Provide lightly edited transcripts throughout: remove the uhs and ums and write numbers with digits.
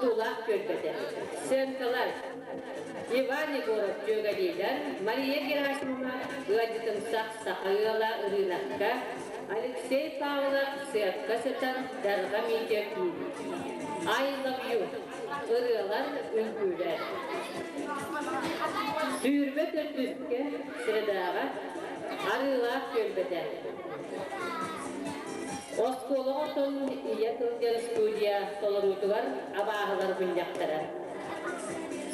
Тулаах түөлбэтэ. Сценкалар Иван Егоров дьүөгэлиилэр Мария Герасимова ыалдьытымсах саха ыала ырыынакка, Алексей Павлов сыапка сытан Дарҕа Митя күүл. I love you ырыалар, үҥкүүлэр. 24-үскэ средаҕа Арыылаах түөлбэтэ. Оскуола оҕотун ийэ тылдьар студия толоруутугар абааһылар мунньахтара.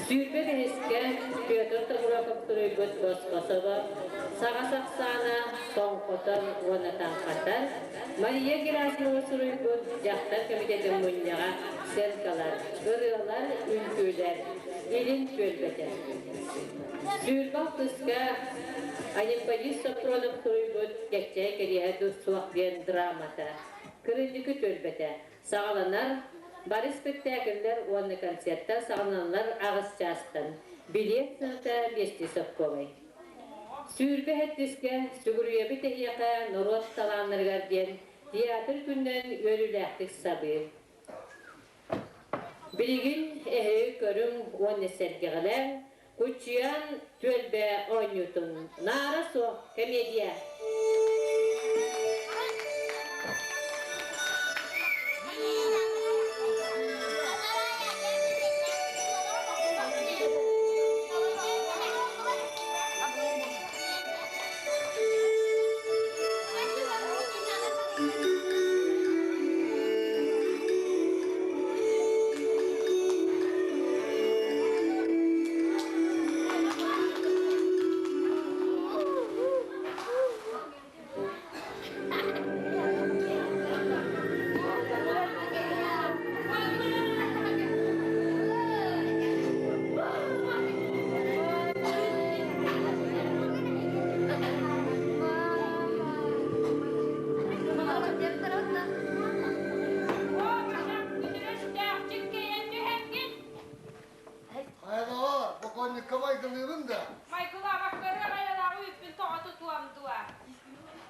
25-искэ Петр Тобуроков суруйбут Босхосово, Саҕа сахсаана, Тоҥхотор уонна Таҥхатар, Мария Герасимова суруйбут Дьахтар кэмитиэтин мунньаҕа сценкалар, ырыалар, үҥкүүлэр, Илин түөлбэтэ. 26-ыска Анемподист Софронов суруйбут Кэччэй кэриэһэ суох диэн драмата Кырынньыкы түөлбэтэ саҕаланар, бары спектакльлэр уонна концерттар саҕаланаллар аҕыс чаастан. Билиэт сыаната биэстии совковай. 27-искэ Сүгүрүйэбит эһиэхэ норуот талааннарыгар диэн театр күнүнэн үөрүүлээхтик сабыы. Билигин эһиги көрүҥ уонна сэргэҕэлээҥ, Куччуйан түөлбэ оонньуутун Наара суох комедия. Хайалаар, бокуонньукка майгылыыбын да? Майгылаабаккары хайалааҕы үппүн тоҕо тутуом дуо?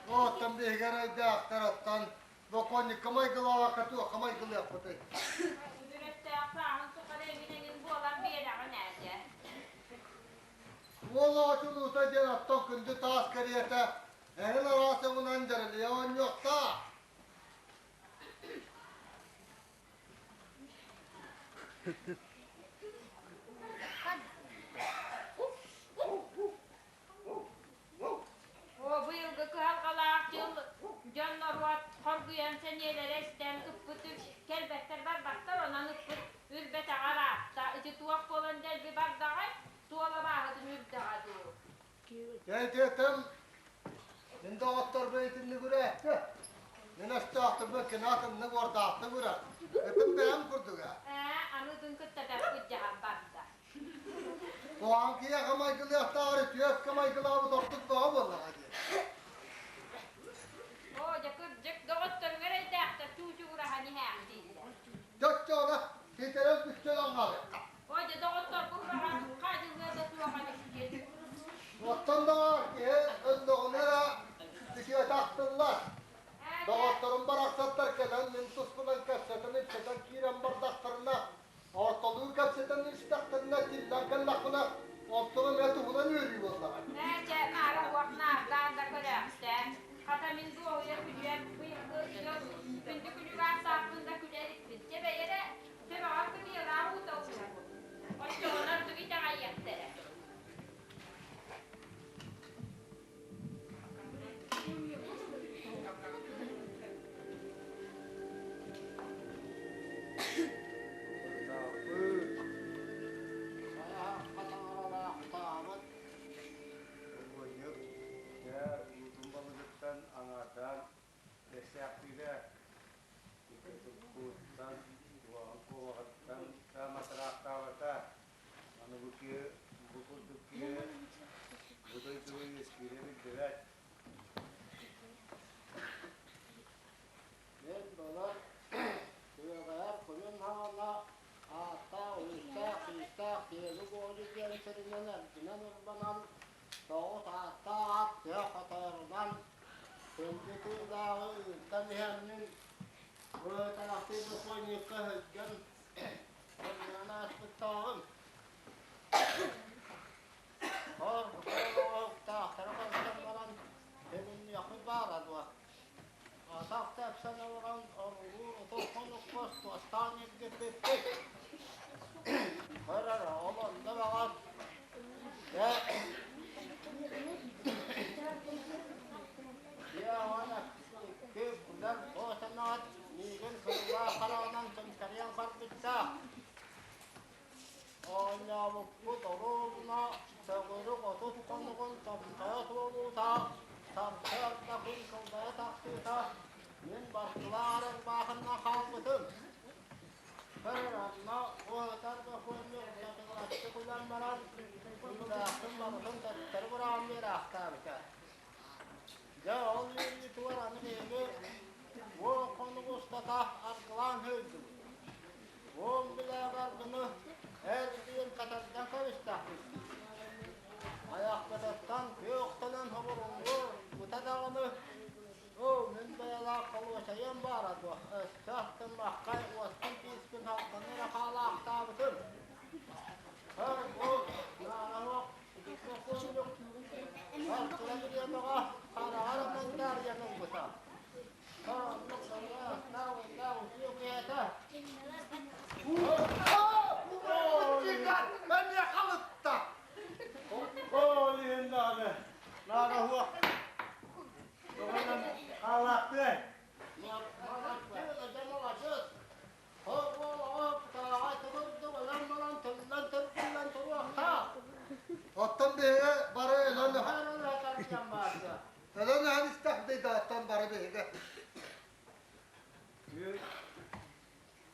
Оттон биһиги арайдаахтар оттон бокуонньукка майгылаабакка туохха майгылыахпытый? Күтүрөстөөх сааһын тухары эҥин-эҥин буолан биэрэҕин ээ дьэ. Уол оочулуута диэн оттон күндү таас кэриэтэ эһин араас өҥүнэн дьэрэлийэ оонньуохтаах. Оо, быйылгы кыһалҕалаах дьыл дьон норуот хоргуйан сэниэлэрэ истэн ыппыт кэлбэттэр барбаттар, онон ыппыт үрбэтэҕэ ыраатта. Ити туох буолан дэлби бардаҕай, туола бааһытын үрдэҕэ дуу? Дьэ, мин доҕотторбун итинник үрээттэ. Мин өстөөхтөрбүн кини атыннык уордаахтык үрэр. Ытым бэйэм курдуга. Ээ, аны ытын кытта бэрт дьаһан барда. Куһаҕан киһиэхэ майгылыахтааҕар үтүөккэ майгылаабыт ордук бөҕө буоллаҕа дии. Оо, дьэ кырдьык, доҕотторуҥ эрэйдээхтэр чуучугураһан иһээхтииллэр. Дьоччоҕуна ситэрэн бүттүн аҥаалыахха. Оо, дьэ доҕотторгун баҕар хаадьылыа да суоҕа эбиккин. Оттон даҕа киһи өллөҕүнэ эрэ үтүөтэ ахтыллар. Доҕотторум барахсаттар кэлэн мин туспунан кэпсэтэн-ипсэтэн киирэн бардахтарына Ортолуу кэпсэтэн истэхтэринэ тиллэн кэллэхпинэ, онтон эмиэ туһунан үөрүү буоллаҕа. Ээ, чэ, наара уох наардаан да көрөөхтөө. Хата мин дуоһуйа күлүөм, быйылгы дьыл күндү күлүк ааттаахпын да күлэ иликпин. Чэ, бэйэ эрэ, төбөҕөр кытыйалаах уута ууһабын. Оччоҕуна ордук итэҕэйиэхтэрэ. Таҥаралаахтаабыт Оҕонньор дьэ уутун балыгыттан аҥаардаан бэссээхтиирэ икки туоҕун куобаҕыттан да матыраахтаабата Аны бу киһи бу курдук киһи бу дойдуга үөскүүрэ биллибэт. Мен былыр Күөгэйэр күнүн хаҕана ааттаах, уустаах, киистээх Тиэли-Буолу диэн сиринэн эргинэн-урбанан, тоҕус ааттаах ат тыа хотоорунан күндү тыылааҕы ыытан иһэммин, бу талахтыы бокуонньукка сылдьан. ааспыттааҕым. Хор оҕоһуктаахтары көрсөн баран төнүннүөхпүт баара дуо? Атах тэпсэн олорон орулуур отут хонукка туостаан илдьиппиппит. Көр эрэ, ол онно баҕар дьэ дьиэ уонна икки күлэр буотанаат миигин кырылаах хараҕынан түҥкэрийэн көрбүттээх. Оонньообуппут оруобуна төгүрүк 30 хонугун томтойо туолуута, сарсыарда күн кылдайа тахсыыта мин Баркылаар ырбаахынна хаалбытым. Көр онно уһатар бөхүөннүк чачыгыраччы күлэн баран, күллээхпин барытын төттөрү быраҕан биэрээхтээбитэ. Дьэ ол үөрүүтүгэр аны биһиги уон хонук устата аргылаан һыйдыбыт. Уон билээҕи аргыны эр диэн кэтэрдэн кэбистэхпит дии. Айахпытыттан күөхтэнэн хобуруллуор бута даҕаны, оо, мин бэйэлээх холуочайыам баара дуо, өссө тыммаххай уоспун-тииспин халтаны эрэ хаалаахтаабытым. Өр бу наараһыах бокуонньук Артура бириэмэҕэ хараҕар мандаарыйан ылбыта. Оннук ырыа-астаах үтүө киһи Эмиэ халытта. Ол иһин даҕаны наараһыах тугунан хаалаахтыай. Маладьыас, маладьыас. Оттон биһиги бары өлөн өлөн аһан истэхпит да оттон бары биһиги.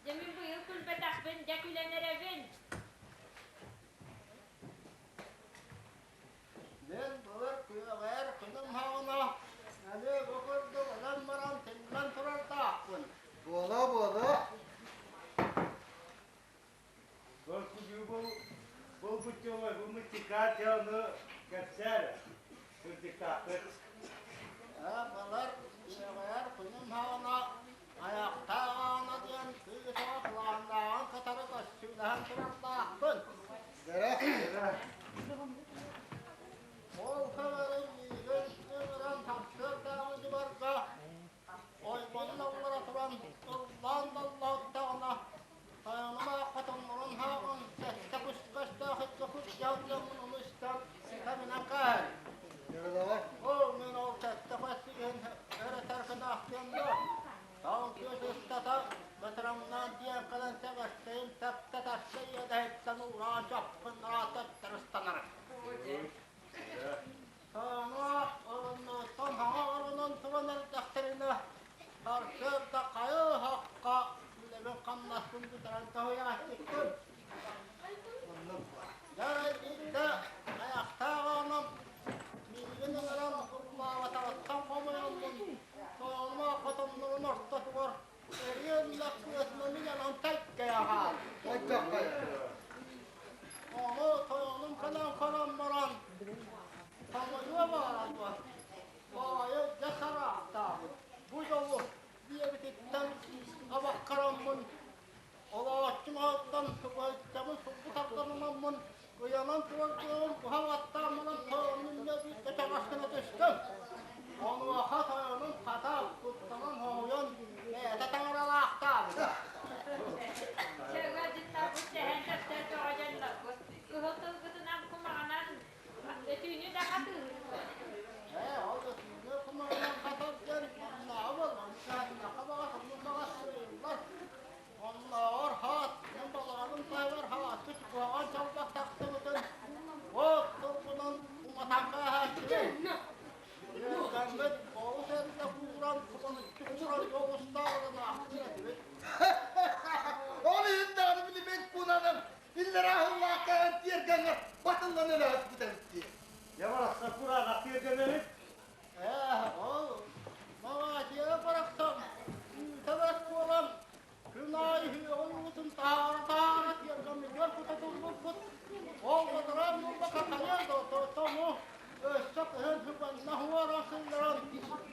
Дьэ мин быйыл күлбэтэхпин, дьэ күлэн эрэбин. Мен былыр күөҕэр күнүм хаҕына аны бу курдук ылан баран тиллэн турардаахпын. Буола буола. Бұл бу бу мытикатяны кэпсээр кырдьыктаахтык. Былыр күөҕэр күнүм хаҕына айахтааҕына диэн кыыс оҕо кылааннааҕын кытары көссүүлэһэн турардаахпын. Дэрэ. Ол көмөрүн миигин ыҥыран сарсыардааҕы дьыбарга ойбонун аллара туран ыллаан даллааттаҕына тойонум аахха тоннорун хааҕын сэттэ кус-көстөөх икки кус дьаһаллыаммын ону истэн ситэминэн кээһэр. Оо, мин ол сэттэ көс иһин өрөтөр гынаахтыам дуо? Таҥ күөс устата бытыраңнаан диэн кэлэн сэбэстэйим тэптэ тахса иэдэһиттэн уураан чаппыннара төттөрү ыстанар. Саҥа ороннооттон хаҥа оронон туран эрдэхтэринэ, сарсыарда хайы-хахха үлэбин-хамнаспын бүтэрэн тоһуйааччыккын. Дьэ, биирдэ айахтаах ааным миигин ыҥыран урбаабатаҕыттан хомойоммун, тоҥомо хотоннорун ортотугар эриэн лэккиэсмэни янан тэккэйэ хаалбыт. Ону тойонум кэлэн көрөн баран, хомойуо баара дуо, баайы дьэ сараахтаабыт, бу дьолу диэбититтэн абаккараммын, олооччум аһыттан субайдьабын сулбу тарданыммын, ыйанан турар дьонум куһаҥ аттааммынан тойонум иннэ биирдэ чаҕас гына түстүм. Онуоха тойонум хата куттанан хоһуйан бэйэтэ таҥаралаахтаабыта. Чэгэ дьыннарбыт сэһэн тэптэр бөҕө дьоннорбут. Кыһыл тылгытынан кумаҕынан өтүүнү да хатыыһыкпыт. Ээ, ол өтүүнү кумаҕынан хатар диэн маннааҕы буолла. Ньаха баҕас, оннук баҕас суруйуллар. Оннооҕор хаат, мин балаҕаным таһыгар хаатчыт куһаҕан чалбах тахсыбытын уот тургунан уматарга аһааччыбын. Үөрдэммит олус эрдэ кууран, куманыччы кууран оҕустааҕынан аахтыыр этибит. Ол иһин даҕаны билимин кунаным иллэрээ аһыллаахха тиэргэҥҥэ батыллан өлөөппүт эбит дии. Дьэ барахсан кураанах тиэргэнэбит. Ээ, ол Малаазияҕа барахсан үүтэ-бас буолан күн аайы үһүөҕүн уутун таһаара-таһаара тиэргэммитигэр кута турбуппут. Ол бадараа буолбакка хайа да тону өссө кыһын сүгэннэ уора сылларан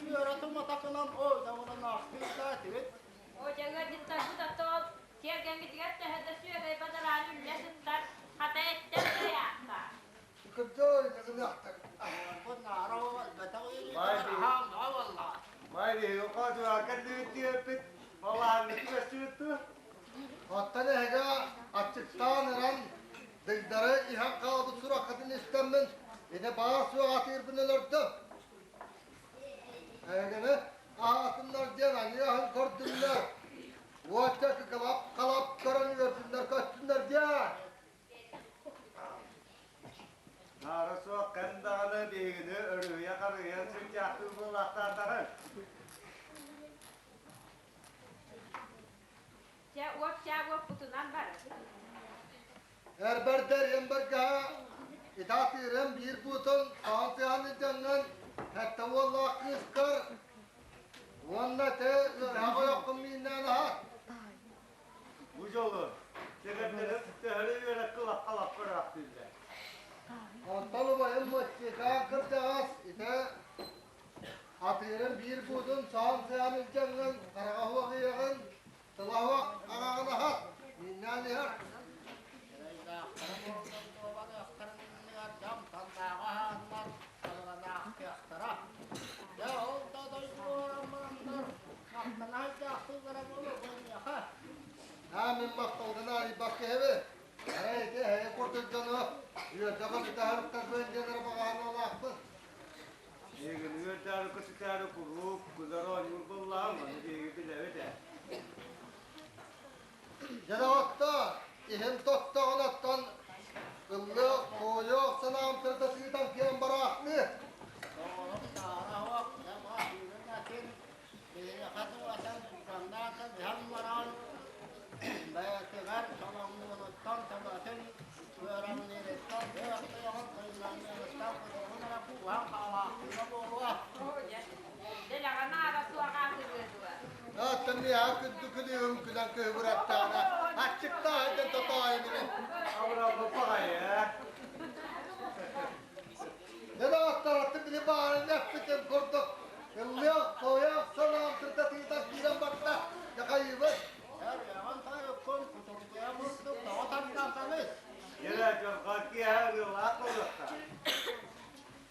үөрэ туматакынан ойдоҕунанаахтыырдаатыбыт. О, дьэ, ыалдьыттарбыт оттоол тиэргэҥҥитигэр төһө да сүөгэй бадараан үллүбүт. Дьээ-уоппутунан барабыт. Эрбэрдэр эмбэргэһэ итаатыырым биир буутун хаан тыаһан илдьэҥҥин сэттэ уоллаах кыыскар уонна те ыарыһах ойоххун мииннээн аһат. Бу дьолу сэбэрдэрэ төһөлө үөрэккэ лаппа-лаппа ыраахтыыллар. Онтон убайым Моччикаан кырдьаҕас ити атыырын биир буутун саан сыһан илдьэҥҥин хараҕа суох ийэҕин тыла суох аҕаҕын аһат, мииннээн иһэр. Эрэйдээхтэрэ буоллун дуобалыахтарын иннигэр дьон тандааҕа аһааннар салҕанаахтыахтара. Дьэ ол да дойдуга олорон бараннар махтана сылдьаахтыыллара буолуо бу эйиэхэ. Аа мин махталгын арыйбат киһибин. Арай ити эһэйэ курдук дьону үөрдэ көтүтэ диэн эрэ баҕаһыналаахпын. Эйигин үөрдээри көтүтээри куруук күлэр оонньуур буоллаҕым, ону биһиги билэбит ээ. Дьэ доҕоттоор, иһин тоттоҕун оттон ыллыах, туойуох санаам тырда сыытан киэн бараахтыы. Доҕорум таара оһох, дьэ баатыырын атын, биһиэхэ туһатан дьукканнаан иһэн баран, бэйэтигэр солоҥнуунуттан төбөтүн ыараҥныырыттан күөх тойоҕун тыыннаныырыттан кутуругун эрэ кууһан хаалаахтыыра буолуо. Дэлэҕэ наара суох аатырыа дуо? Оттон миэхэ күндү күлүүһүм күлэн кыһыгыраттаҕына, аччыктаа сылдьан тотоойум ини. Абыралбыт баҕайы ээ. Дьэ доҕоттор, аттым били баарын эппитим курдук, ыллыах, туойуох санаам сырдатыыта киирэн барда. Дьэ хайыыбыт? Эр тойуккун кутургуйа курдук тоҕо тардансаный? Дьэ, дьорҕоот киэһэ ырыалаах буолуохтаах.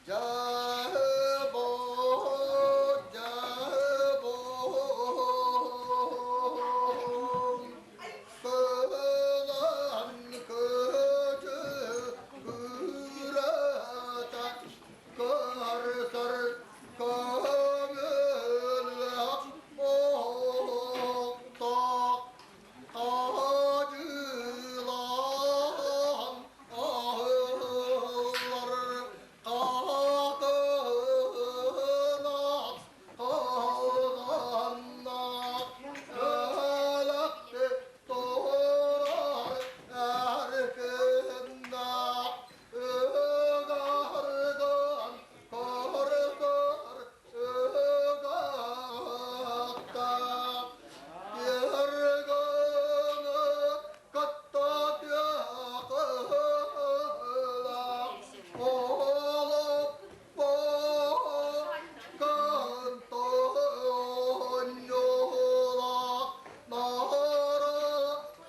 Дьабон, дьабон, сылан көтө күрэтэ көрсөр көмүлүөх оһохтоох Хадьылаан аһыллар хатыҥах халҕаннаах өлөктө турар эркиннээх ыгарган көрдөр ыгахтаах Тиэргэни кытта тыакылаах олоппоккун тоонньуулаах наара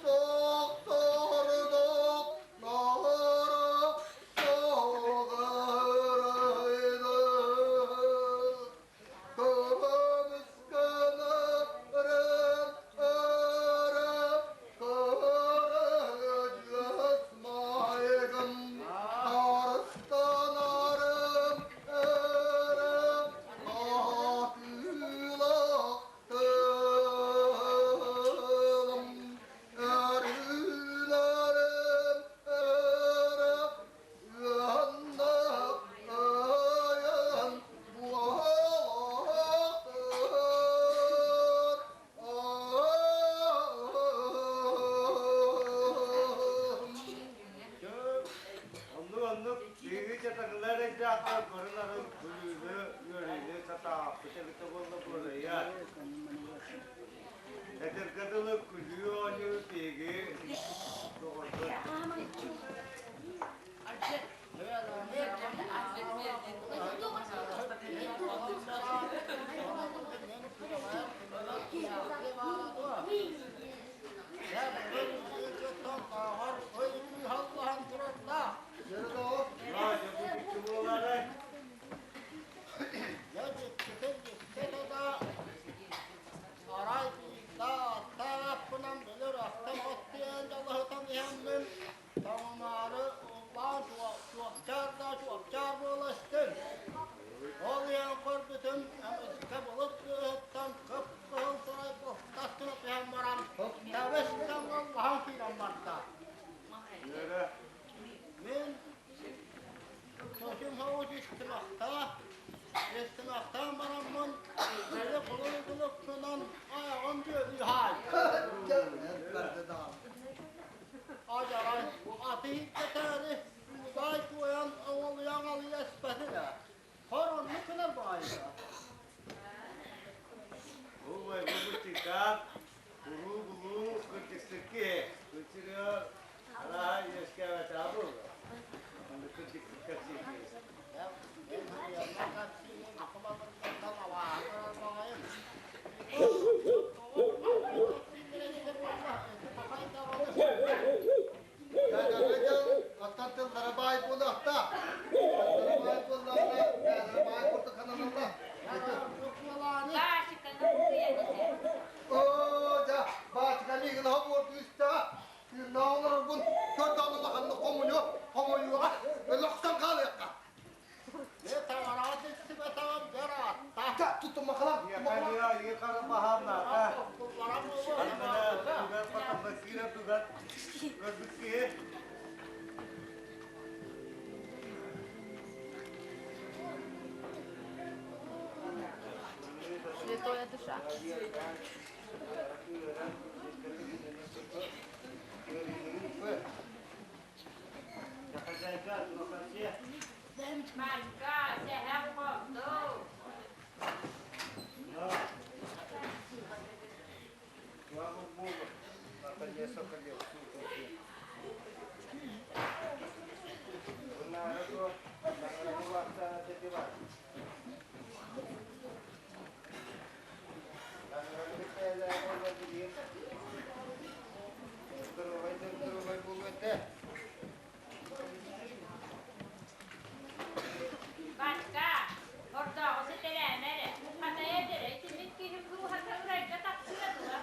сохтордук наара соҕырайдык көмүскэнэрим эрэ көрүдьүөс майгым харыстанарым эрэ хаатыылаах тылым өрүүлэрим эрэ ыаннах ыйан буолаахтыр. Оннук-оннук биһиги дьатаҥылар эрдээхтэр көрүн-арын күлүүнү, үөрүүнү сатаабаппыт эбитэ буолла буолайа. Этэргэ дылы күлүү оонньуу биһиги доҕорбут. Дьэ, бу дьикти буолаарай? Арай Эрдэ даҕаны. Адьарай, аты иһиттэтээри, удай туойан оҥолуйа-аҥалыйа испэтин ээ. Хор оннук гынар баҕайыта. Ой, бу бутикаат, уруу-булуу кырдьыксыкки, кырдьыга арааһа үөскээбэтэҕэ буолуо. Онно кырдьыксык кэпсиир. Оттон тыллара баай буолуохтаах. Тыллара баай буоллаҕына, бэйэлэрэ баай курдук сананаллар. Баачыканы кыйан этэ. Оо, дьэ, баачыка миигин оһох уордуу истэҕэ. Тыыннаах олорорбун көрдөөн улаханнык хомуйуо, хомойуоҕа, өлөхсөн хаалыахха. Святоя душа. Манька, сэһэн хонду. Бачка, ордооҕу ситэлээмэ эрэ, хатайа эрэ, итинник киһи дууһата ырайга тахсыа дуо?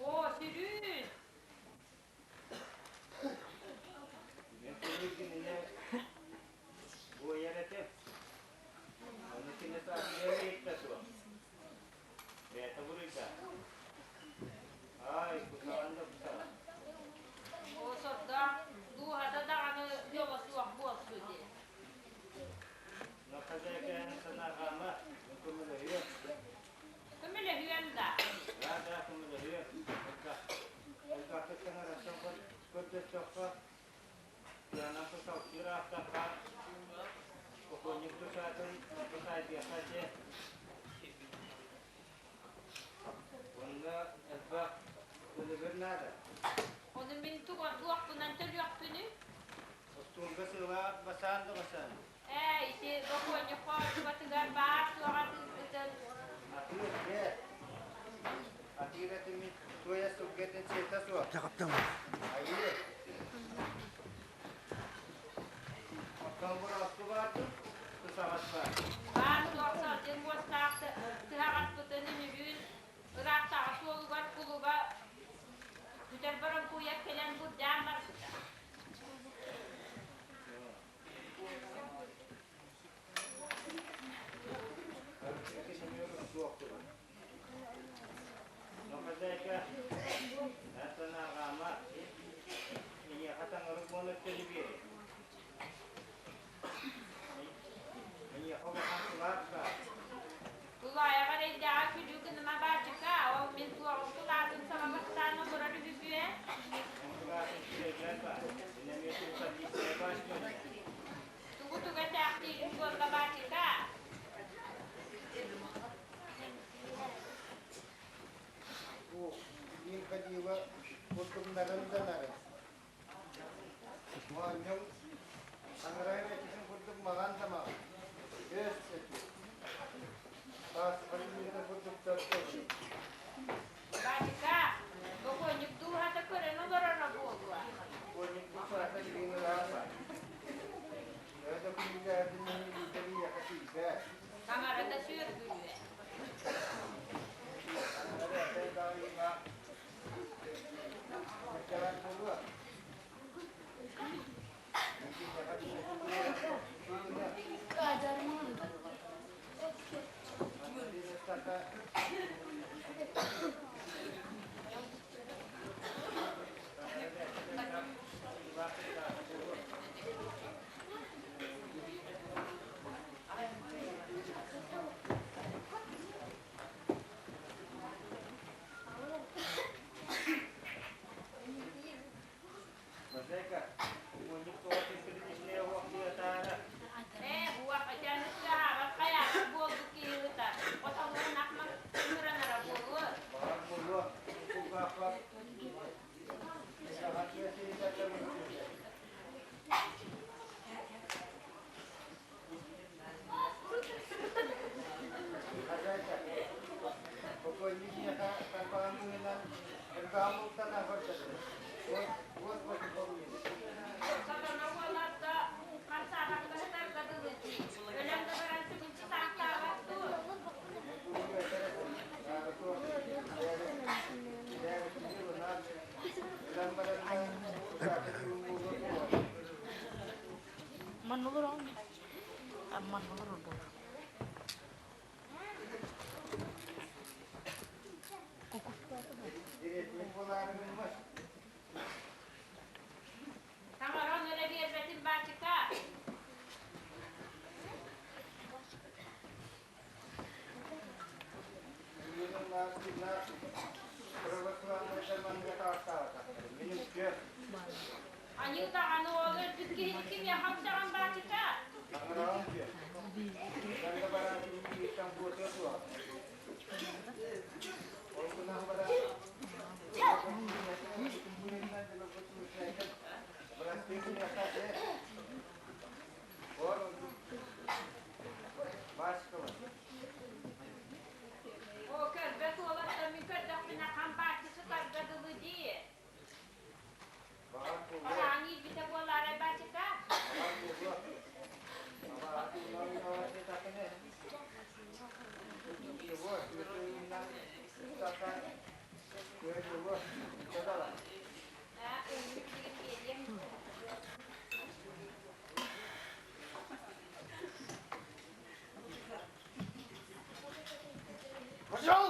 Оо, сүрүүн! Оо, сордоох, дууһата даҕаны дьоло суох буолсу дии. Көмөлөһүөм да. Ону мин туохпунан төлүөхпүнүй? Ээ, ити бокуонньук хоочубатыгар баар суоҕа тыыппытын. Баар суох сылдьын муостаах тыһаҕаспытын үнүрүүн ыраахтааҕы суолугар кулуба бүтэр боронкуйа кэлэн былдьаан барбыта. Тулаайаҕар эйдэҕэ күлүү гыныма баачыка, ол мин туоҕум кылаатын саҕа бастаан олорор үһүбүө. Тугу туга этээхтиигин буолла баачыка? Баачыка, бокуонньук дууһата көрөн олороро буолуо. Таҥарата сүөргүлүө. Таҥаран эрэ биэрбэтин баачыка. Аньыы даҕаны ол өлбүт киһини кимиэхэ умсаҕын баачыка? Оо, көрбөт уолаттар мин көрдөхпүнэ хам бааччы сытарга дылы дии. Хараҥ иирбитэ буолаарай баачыка? Ээ, өҥү билигин биэриэм. Пошел!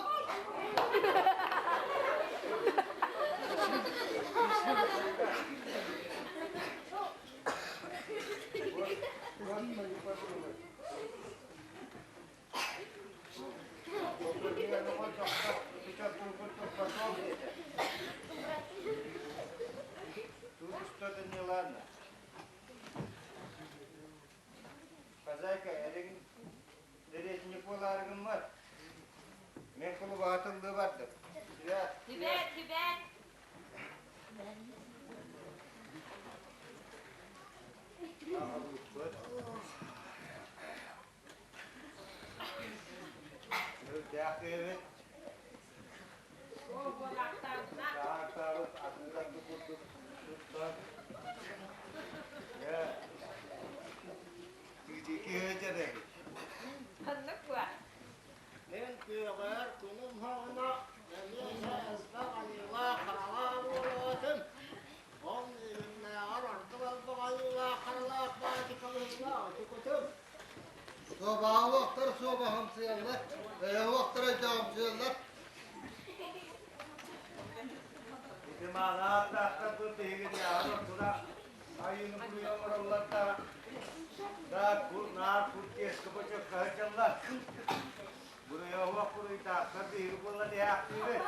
Тут что-то неладно. Хозяйка, эриҥ дэриэтинньик буолаары гыммат. Мин кулубаҕа тыллыы бардым. Сүбэт. Сүбэт, сүбэт. Үрдээх киһибит. Оо, буолаахтаабына. Саахтаабыт атыыларбыт курдук туттан. Дьэ, Ханнык буо? Мин күөҕэр күнүм хоҕуна эмиэ элбэх айыылаах харалаах буолуотум. Ол миигиннээҕэр ордук элбэх айыылаах харалаах баачыкалыылаах ытыкытым. Суобаһалаахтар суобаһымсыйаллар, өйөһүөхтэр өйдөөхүмсүйэллэр. Ити манааттаахтарбыт биһигиннээҕэр ордура айыыны буруйу оҥороллор да да наар куртиэскэ бочокко сылдьаллар. Буруйа буруйдаахтар биһиги буолан иһээхтиибит.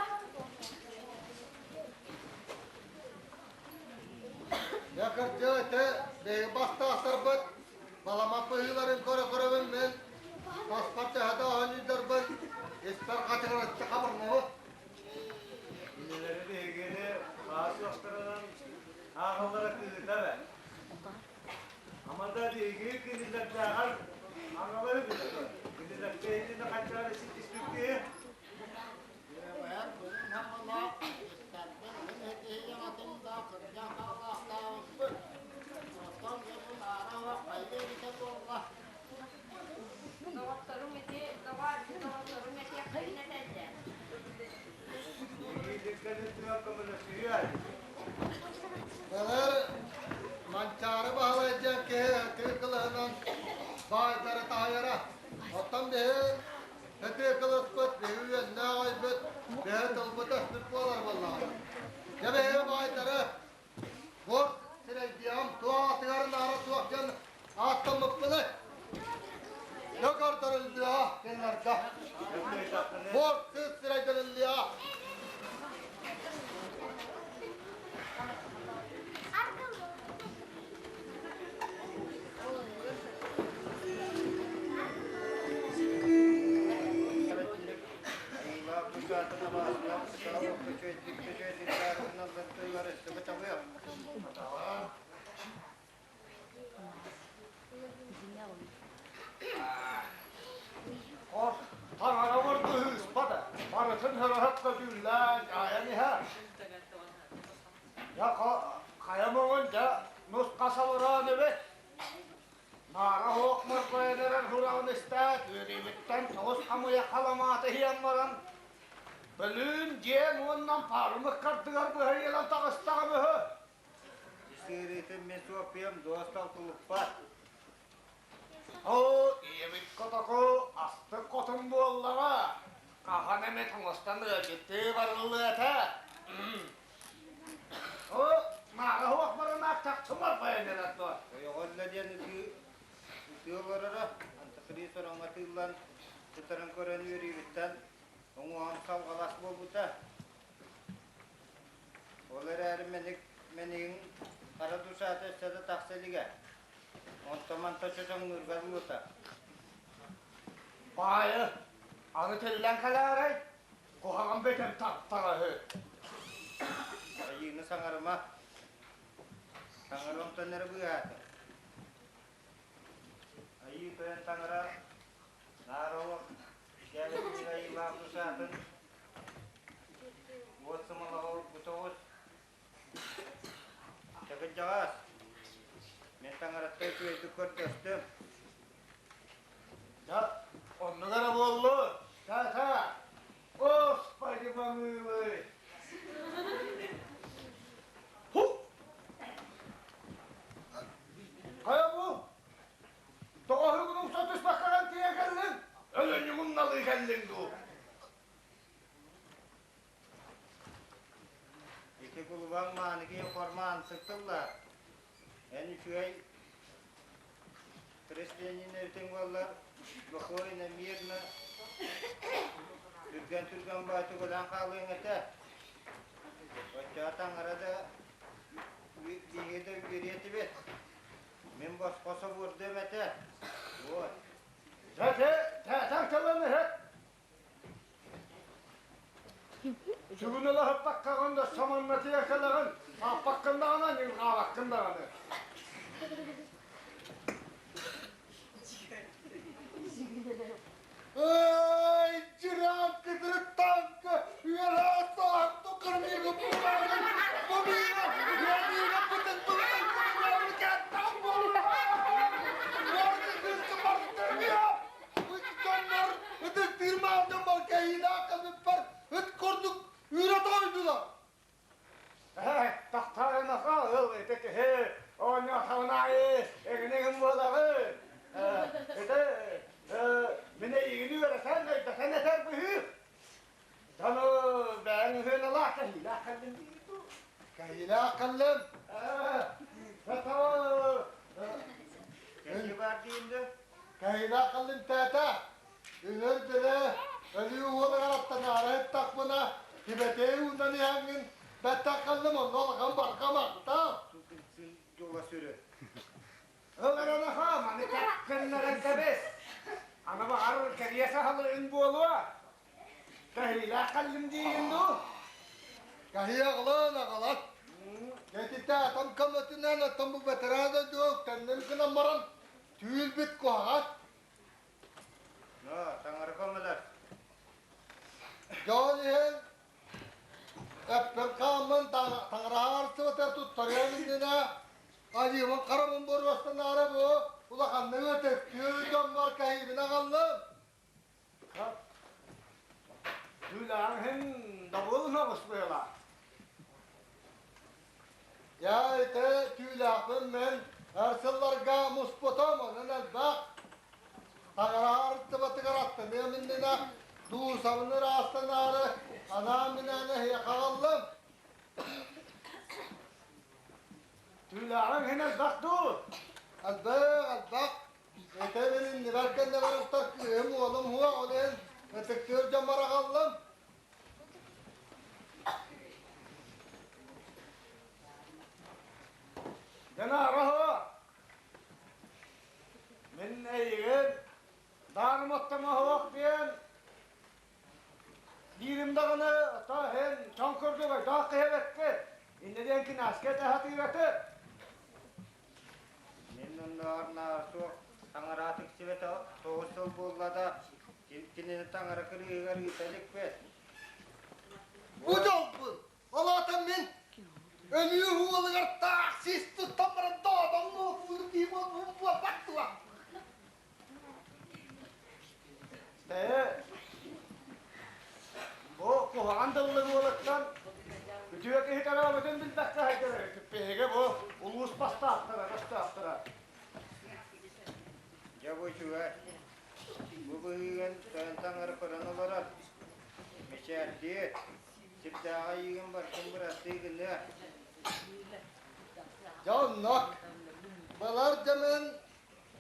Дьэ кырдьык ити биһиги бастаахтарбыт балама быһыыларын көрө-көрөбүн мин таспар төһө да оонньуйдарбын испэр хачыгыраччы хабырнабыт. Кинилэри биһигини хаас уохтарынан ааҕаллара кыыта бэ. Ама да биһиги кинилэрдээҕэр аҥалары билэр. Кинилэргэ итини хайдах эрэ ситиспит киһи. Доҕотторум ити доҕоор доҕотторум этиэхтэрин этэллэр. Былыр Манчаары Баһылай диэн киһи тыы кылыһынан баайдары таһыйара. Оттон биһи тыы кылыспыт, биһи үөннээх ойбут, биһи тылбыт өспүт буолар буоллаҕына. Дьэ биһи баайдары Бу сирэйдиэҕим туох аатыгар наара суох диэн ааттаммыппыный? Дьэ көрдөрүллүөҕэ кинилэргэ. Бу сыыс сирэйдэниллиэҕэ. Таҥара ырдыһыыспата, барытын хөрөһөт көтүүллээн дьаайан иһэр. Дьэ, хайа муҥун дьэ нус-хас олороон эбит. Наара суох мырбайан эрэр сураҕын истээт, үөрүүбүттэн тоҕус хамыйах халамааты иһийэн баран, бөлүүн дьиэм уонна паарым ыккардыгар быһайыылан таҕыстаҕым үһү. Сыырыытын мин суоппуйам дуостал тулуппат. эмит оҥостон ыалдьыттыы барыллыата. О, мааҕа суох баранаах чахчы барбайан эрэр дуо? Ойоҕолло диэн ытыы ытыы олороро, антифриз ороҥҥо тыыллан сытарын көрөн үөрүүбүттэн уҥуоҕум салҕалас буолбута. Ол эрээри мэник мэнигин хара душата өссө да тахса илигэ. Онтон-мантан чочоҥнуурга дылыта. Баайы, аны тиллэн кэлээрэй, куһаҕан бэтэм таптаҕаһы. Айыыны саҥарыма. Таҥара онтон эрэ быыһаата. Айыы тойон таҥара наар олох кээбэтин айыылаах душатын уот сымалаҕа урбута оҕус. Чакырдьаҕас, мин таҥараттан үчүгэйдик көрдөстүм. Дьэ, оннук эрэ буоллун. Та-та, Господи помилуй! Ху! Хайа бу? Тоҕо уһугун умса түспэккэҕин тиийэ кэллиҥ? Өлөнньүгүн налыы кэллиҥ дуу? Ити кулубаҥ мааныгы формаан сыттыллар. Эн үчүгэй Крестьянин эбитиҥ буоллар, спокойно, мирно, түргэн-түргэн баай тугулаан хаалыаҥ этэ. Оччоҕо таҥара да биһиги да үөрүө этибит. Мин босхо собуордуом этэ. Вот. Тәтэ, тәтәң тылын иһит. Сүгүн ылаһыппаккаҕын да саманнатыйа кэлэҕин, ааппаккын даҕаны, ньылҕаабаккын даҕаны. Эй, дьирээн кытырык таҥка, үөрээ саах тукармига бумагын, бумига, үөрмига бытын былын кэттан Дьоннор ытыктыыр маалдан балкайыылаах кэлбиппэр ыт курдук үүрэ тоойдулар. Тахтарынаха ыл ити киһи оонньоотоҕун аайы эҥин-эҥин буолаҕы. Ити мин эйигин үөрэтэн, өйдөтөн этэр быһыы. Дьону бэйэҥ үһүөн кэһиилээх кэллим диир дуу? Кэһиилээх кэллим. Кэһии баар диин да? Кэһиилээх кэллим тээтэ. Үнэр бile өлүү уолугар аттанаары ыттахпына, тибэтей уунан иһэҥҥин бэттэх кэллим, онно улахан барҕа махтал. Дьола сүрү. Ыларынаха маны кэннэрэн кэбис. Аны баҕар кэриэс аһылыгын буолуо. Кэһиилээх кэллим диигин дуу? Кэһии аҕалан аҕалат. Кэтитэ атам көмөтүнэн оттон бу бэтэрээ дойдуга үктэнним гынан баран түүл-бит куһаҕан. Но, таҥара көмөлөр. Дьон иһин эппин хааммын таҥараһаар сыбатар туттарыам иннинэ Айыыбын харабын боруостанаары бу улаханнык ытыктыыр дьоммор кэһиибин аҕаллым. Түүлээҕин добул оҕус быһыылаах. Я ити түүлээхпин мин эр сылларга муспутум, онон элбэх. Таҥара арыттыбатыгар аттаныам иннинэ дуусабын ыраастанаары анаан-минээн эһиэхэ аҕаллым. Түүлээҕиҥ иһин элбэх дуу? Элбэх, элбэх. Этэбин иннибэр кэннибэр устар кыыһым, уолум уһуох, ол иһин ытыктыыр дьоммор аҕаллым. Дьанараһа, мин эйигин даарым оттомоһуох диэн Диирим даҕаны, оттон эн чоҥ курдук өйдөөх киһи эбиккин. Инньэ диэн кинээскэ этэ сатыыраты. Мин оннооҕор наар суох таҥара тиксибэтэ 9 сыл буолла да, кинини таҥара кырыыһыгар ыыта иликпит. Бу дьолбун, ол аата мин өлүү уолугар таах сис туттан баран доодоҥ дии буолбат дуо? Ээ, бу куһаҕан тыллык уолаттан үтүө киһи төрөөбүтүн билбэккэ сылдьар эбиппит. Бу улуус бастаахтара, бастаахтара. Дьэ бу үчүгэй. Бу быһыыгын тойон таҥара көрөн олорор. Мичээрдиир, сирдээҕи эйиигин барытын бырастыы гыныа. Дьэ оннук. Былыр дьэ мин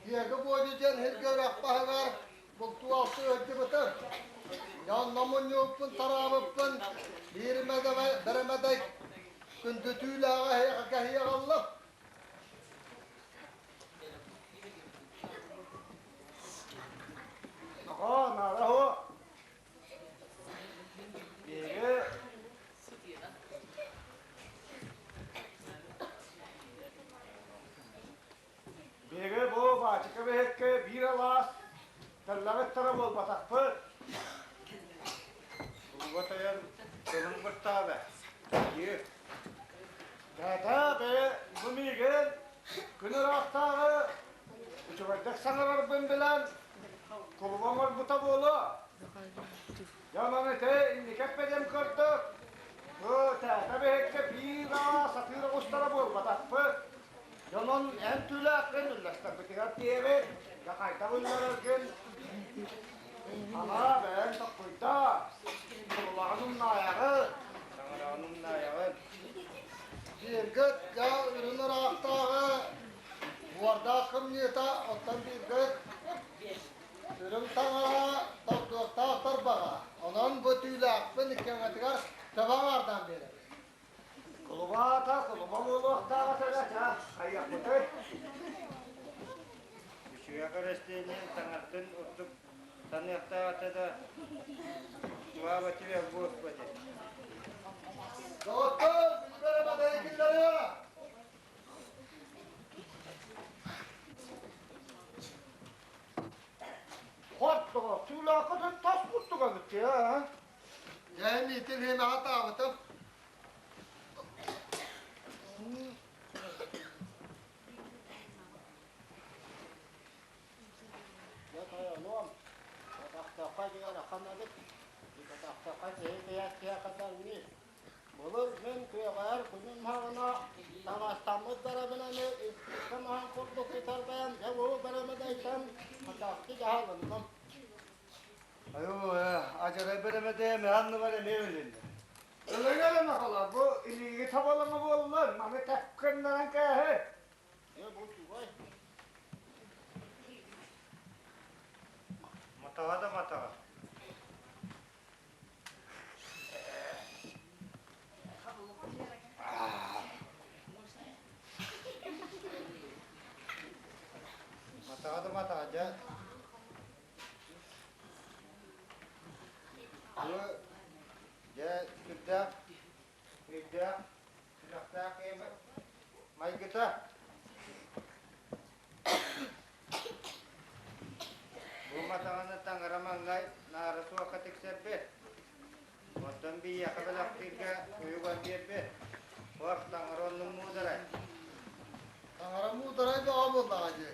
Диэги Буодьу диэн сиргэ үрэх баһыгар бултуу-алтыы сылдьыбытым. Дьэ онно мунньубуппун, тараабыппын биир бэрэмэдэй күндү түүлээҕи эһиэхэ кэһии аҕаллым. Нохоо, наада суох. Биһиги Биһиги бу баачыка биһикки биир алаас тэллэҕиттэрэ буолбатахпыт. Кулуба тойон тылын быртаабы. Диир. Тээтэ бэйэ бу миигин күн ыраахтааҕы үчүгэйдик саҥарарбын билэн кулуба оҥорбута буолуо. Дьэ онон ити инники эппэтим курдук бу тээтэ биһикки биир алаас атыыр оҕустара буолбатахпыт. Дьонун эн түүлээххин үллэстэрбитигэр диэбит, дьэ хайдах үллэрэргин анаа бэйэҥ токкуйдаа, кулулаҕын умнаайаҕын. Таҥараҕын умнаайаҕын. Бииргит дьэ үрүн ыраахтааҕы буордаах кымньыыта, оттон бииргит үрүҥ таҥара тордуохтаах тарбаҕа. Онон бу түүлээхпин иккиҥҥитигэр төбө аҥаардаан биэрэбин. Кулубаата кулуба буолуохтаах этэ да, хайыахпытый? Үчүгэй көрөстүөнньүн таҥартын урдук таныахтаах этэ да, слава тебе, Господи! Доҕоттор, билбэрэ бадай киллэриэ! Хортоҕо түүлээххитин тас курдук эбит ээ. Дьэ, миитин иһин аҕатаабытым. Дьэ тойонуом, атахтахха диэн ахан эбит, атахтахха киһи киһи катарни. Былыр мин күөҕэр күнүм хаҕына таҥастаммыт барабынаны икки маһан курдук итарбайан дьэ бу барамадайтан хатахты дьаһалынным. Айуу, адьарай бэрэмэдэ меанныбар эмиэ билиннэ. Ылыҥ эрэ махала, бу илииги табалаҥа буоллар, маны тэпкэннэрэн кээһи. Э, бу чугай. Матаҕа да матаҕа. Матаҕа да матаҕа, дьэ. Бу дьэ сүрдээх өйдөөх, сүрэхтээх киһи майгыта. Бу матаҕаны таҥара маҥнай наара суохха тиксэрбит. Оттон биһиэхэ бэлэхтииргэ уйуган биэрбит. Хор, таҥара оннун муударай. Таҥара муударай бөҕө буоллаҕа дии.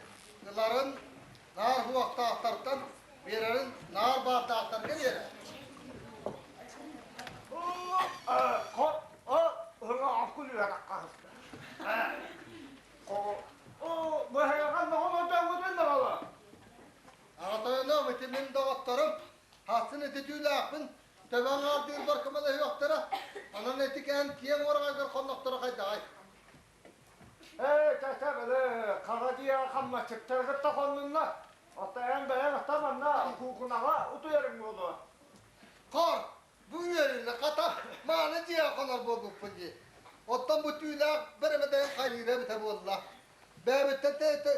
Ыларын наар уохтаахтартан биэрэрин наар баардаахтарга биэрэр. Аҕатайыным, ити мин доҕотторум, хассын ити түүлээхпин төбөҥ аардыырбар көмөлөһүөхтэрэ, онон ити кээн киэҥ уораҕайгар хоннохторо хайдаҕай? Ээ, чэ-чэ, били хара дьиэ хамначчыттары кытта хоннунна. Оттон эн бэйэҥ ата манна куукунаҕа утуйарыҥ буолуо. Хор, бу үөрүнэ хата мааны дьиэҕэ хонор буолбуппун дии. Оттон бу түүлээх бэрэмэдэйин хайыыра эбитэ буолла. Бэйэбиттэн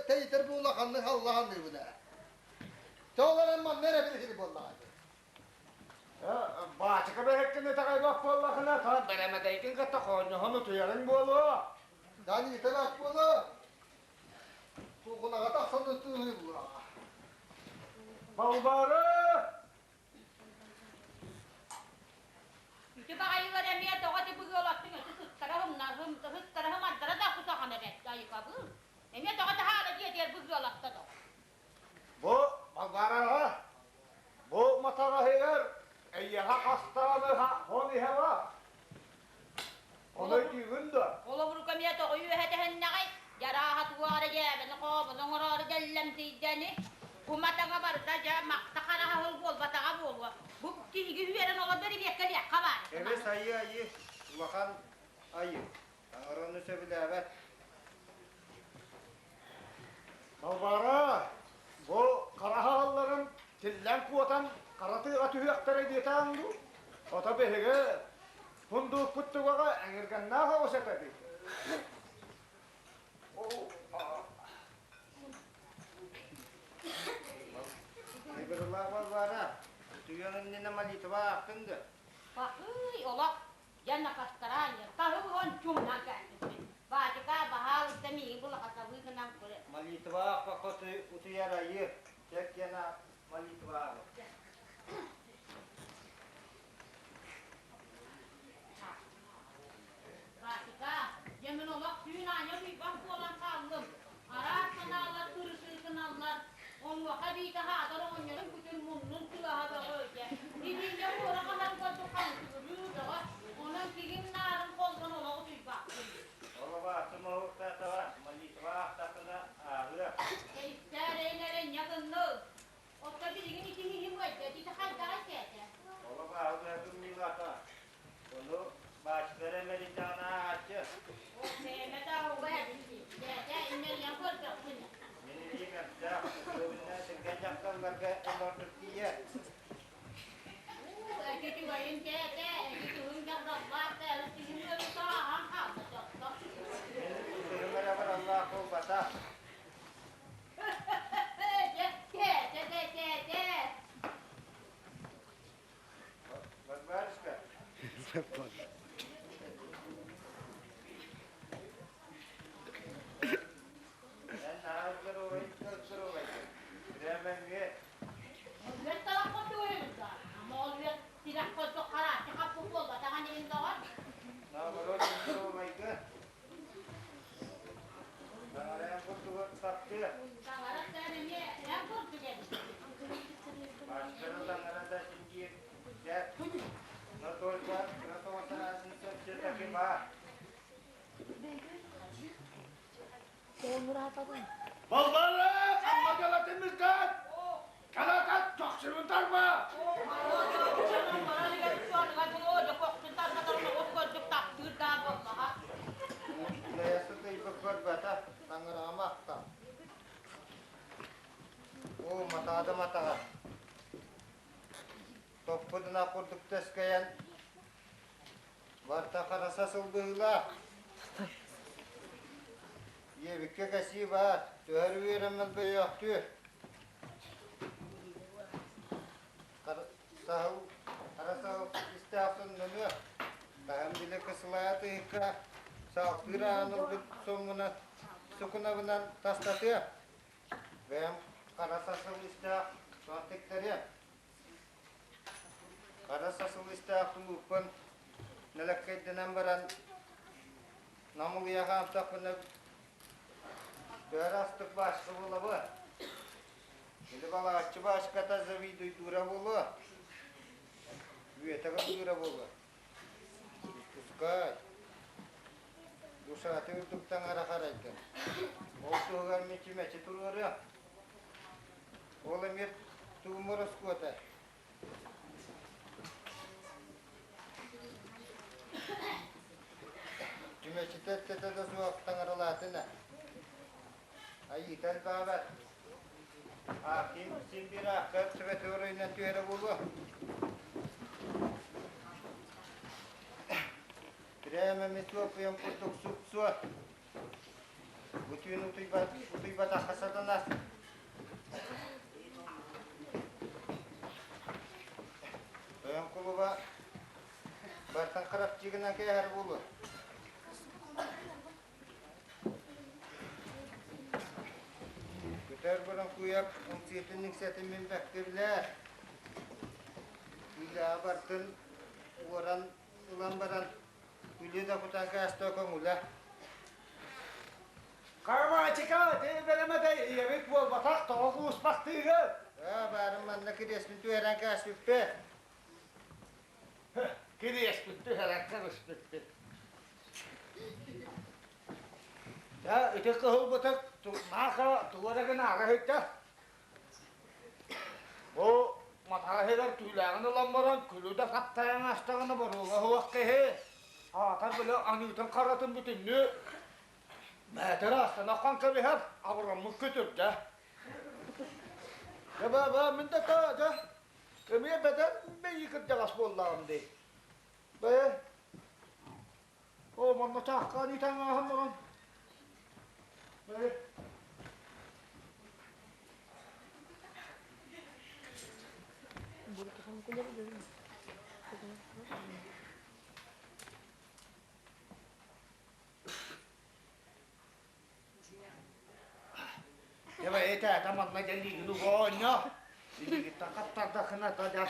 тэйитэр бу улаханнык аллаһаныыбын ээ. Чэ ол эрэн манна эрэ билиһини буоллаҕа дии. Баачыка бэһэккин итэҕэйбэт буоллахына, тон бэрэмэдэйгин кытта хоонньоһон утуйарыҥ буолуо. Данита бат буолуо. Куукунаҕа тахсан ытыыһыы буолаҕа. Балбары! Ити баҕайылар эмиэ тоҕо ити быгыалаттыҥ өтө сыттара сыттара хымардара да кусаҕана бэрт айыкабы. Эмиэ тоҕо таһаара дьиэтигэр быгыалатта до. Бу Балбараҕа, бу матаҕаһыгар эйиэхэ хастаҕаны хон иһэҕэ. Ону өйдүүгүн да? Холобурга эмиэ тоҕо үөһэ тэһиннэҕэй? Дьарааһа туох эрэ дьээбэни хообуну оҥороору дэллэмтийдэни. Уматаҥа барыта дьэ махта хараһаһыл буолбатаҕа буолуо. Бу киһиги үөрэн олордор ибиэккэ диэххэ баар. Эбэс айыы айыы, улахан айыы. Таҥараны сөбүлээбэт. Балбаара, бу хараһаалларын тиллэн куотан хара тыаҕа түһүөхтэрэ диэтэҕиҥ дуу? Ото биһиги Кундуукпут тугаҕа эҥиргэннээх оҕус этэ дии. Айгырылаах Балбаара, утуйуоҥ иннинэ молитва аахтыҥ да? Бахый, олох, дьэ накастараанньа, таһы уон чумнан кээспиппин. Баачыка, баһаалыста миигин булахатабыы гынан көрө. Молитва аахпакка утуйар айыы, чэ киэн молитва ааҕы. Баатыка, дьэ мин олох түүн аанньа утуйбат буолан хааллым. Араас санаалар кырытыытыналлар. Онуоха биитэ хаатар оҕонньорун күтүр муннун тыаһа бөҕө дьэ. Итиннэ куора хаһан курдук хамсыгырыы бөҕө. Онон кигим наарын холбон олох утуйбаппын. Олобаатым оһуктаатаҕа молитва аахтаххына ааҕыа. Кэристээр эрэ инньэ гынны. Оттон билигин ити иһим ыалдьа, ити хайдаҕа кээтэ? Олох ааҕыһытым ньыылата. Ону баачтара мэлийдэҕинэ ааһааччы. О, бэйэмэ да уга эбити. Дьээдэ, иннэлийэн көрдөхпүнэ. Мин илиим эмтээх, көбүннэ сиргэ дьахталларга олордук тиийэр. Уу, эти түгэйин дьээдэ, эти түһүн дьагдаллаах да, тиһим ыарыыта ааһан хаалла дьотто. Мин ытыһым эрэ бараллаах буолбатах. Барбарышка. Эн наһаа здоровай, здоровай. Прямо эмиэ. Наоборот, здоровайга. Таҥараан курдугу таптыа. Маастары таҥара да син диир Но только кыра разница все-таки баар. Балбары хамма галатымыздан Калакат тохсурун тарба! Улайасы көрбөтө, таҥараҕа махтал. Оо, матаада матаҕа. Топпутуна курдук тэскэйэн, барта хараса сылбыһыылаах. Ийэбиккэ кэсии баар, түһэр үөрэммэт бөйөөхтүө. Саһыл, хара саһыл истээх соннонуо. Таһым бile кысылаайа тыһыкка саалтыыр аан ылбыт соммунан сукунабынан тастатыа. Бэйэм хара сасыл истээх сон тиктэриэм. Хара сасыл истээх тулууппун нэлэккэйдэнэн баран намылыйа хаамтахпына төһө астык баашка буолабы. Били балааччы баашката завидуйдуура буолуо. Үөтэ кырдыыра буолуо. Пускай. Душаты үрдүк таҥара харайдын. Ол туһугар мичи-мэчи туруору. Ол эмиэ тугум ороскуота. Түмэчитэ эттэтэ да суох таҥаралаатын ээ. Айыыта элбээбэт. Аахтыын син биир аахха светофорунан түһэрэ буолуо. Прямо метлопуйан курдук суп-суо. Бу түүн утуйбат, утуйбатахха сатанар. Тойон кулуба бартан харапчыгынан кээһэр буолуо. Көтөр Боронкуйап ымсыытын иҥсэтин мин бэркэ билээр. Үлэҕэ бартын уоран ылан баран күлү да кутан кээстэ көҥүлэ. Кармачика, ти бэлэмэтэй ийэбит буолбатах, тоҕо кууспахтыыгын? Аа, баарым манна кириэспин түһэрэн кээспиппит. Кириэспин түһэрэн кэбиспиппит. Дьэ, ити кыһылбытык нааха тугу эрэ гынаары сылдьар. айыгар түүлээҕин ылан баран күлү да таптайан астаҕына боруога суох киһи. Аатар били аныытын харатын бүтүннүү бээтэр астана кэбиһэр, абыраммыт көтүрдэ. Дьэ, баа, мин да та, дьэ, эмиэ бэдэр бэйи кырдьаҕас буоллаҕым дии. Бэйэ, о, манна чааххаан иитэн ааһан баран. Бэйэ. Дьэ бэйэтэ манна кэллиигин оонньоо. Илиигиттэн хаптардаххына та дьэ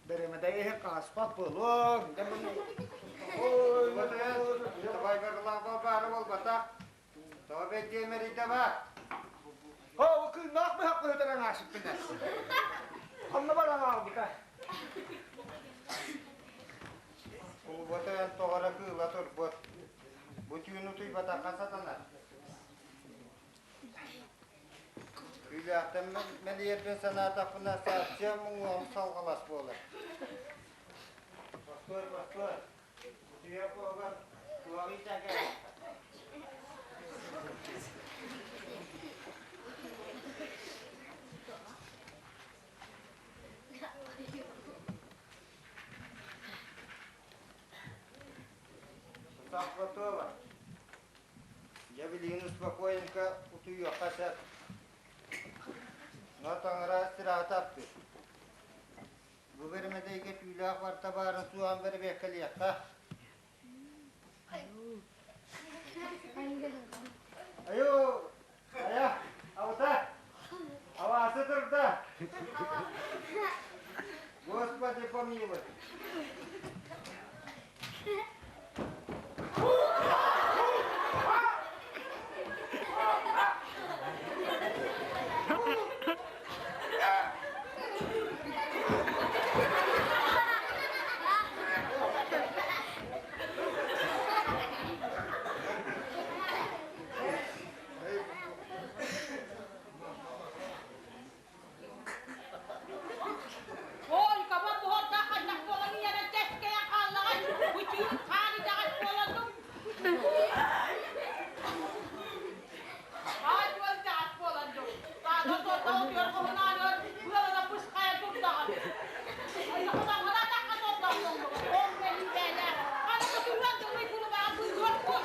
бэрэмэдэй иһин хаспат буолуоҥ. Дьэ маны ой Табайгарлаах баара буолбатах. Тоҕо бэйдиэмэрийдэ баар. Оо, кыыннаах быһах быһытан аҥаасыппына. Ханна баран аалбыта? Кулубата эн тоҕо эрэ кыыла турбут. Бу түүн утуйбатахха сатанар. Күүлээхтэн мэлийэрбин санаатахпына сааччыа муҥуом салҕалас буолар. Постой, постой. Утуйар буолар, туох иитэ Тутах готово. Дьэ билигин успокоенька утуйуохха сөп. Но таҥара истирааһытаптыр. Бу бэрэмэдэйгэ түүлээх барта баарын суоҕун бэрэбиэркэлиэххэ. Айуу! Айа! Аута! Авасы турда! Господи помилуй! Ой, кабан буһордаах хайдах буолан ийэрэн тэскэйэн хааллаҕай, бычыын хаан итэҕэс буолан Аай буол итэҕэс буолан дуу. Таана суоттаҕа түөр хоһунааныр, быалана бысхайан турдаҕын. Айахынан атахха суоттаҕын ол мэлин бээлээх. Аны кутуруан дылый кулубаҕа быыһыар кур.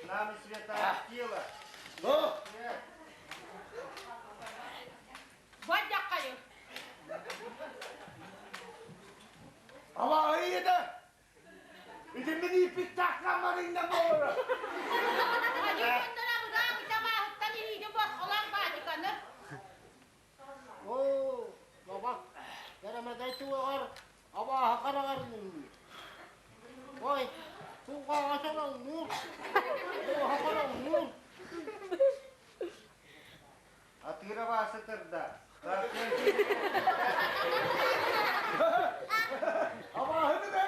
Нами святая тело. Ама ыйыда Итинник ииппиттааххаммарыҥна буолара. Оо, бабак, бэрэмэдэй туоҕар абааһы хараҕар нөҥүө. Ой, кулгааҕа сороҥнуур, уоһа хороҥнуур. Атыыра баасытырда. Абааһыны да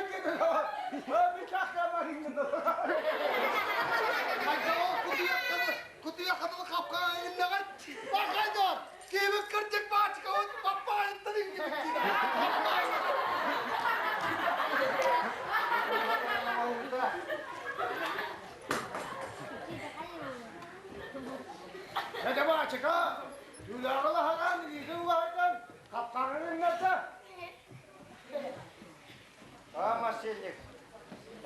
Кутуйаххытын хапкаҕа иннэҕит. Бахайдор! Киһибит кырдьык баачыкабыт паппаайыттан иҥнибит Эдэ баачыка, түүлээҕи илиитин уһайдан, хапкаҕын иҥнэрдэ. А, мошенник,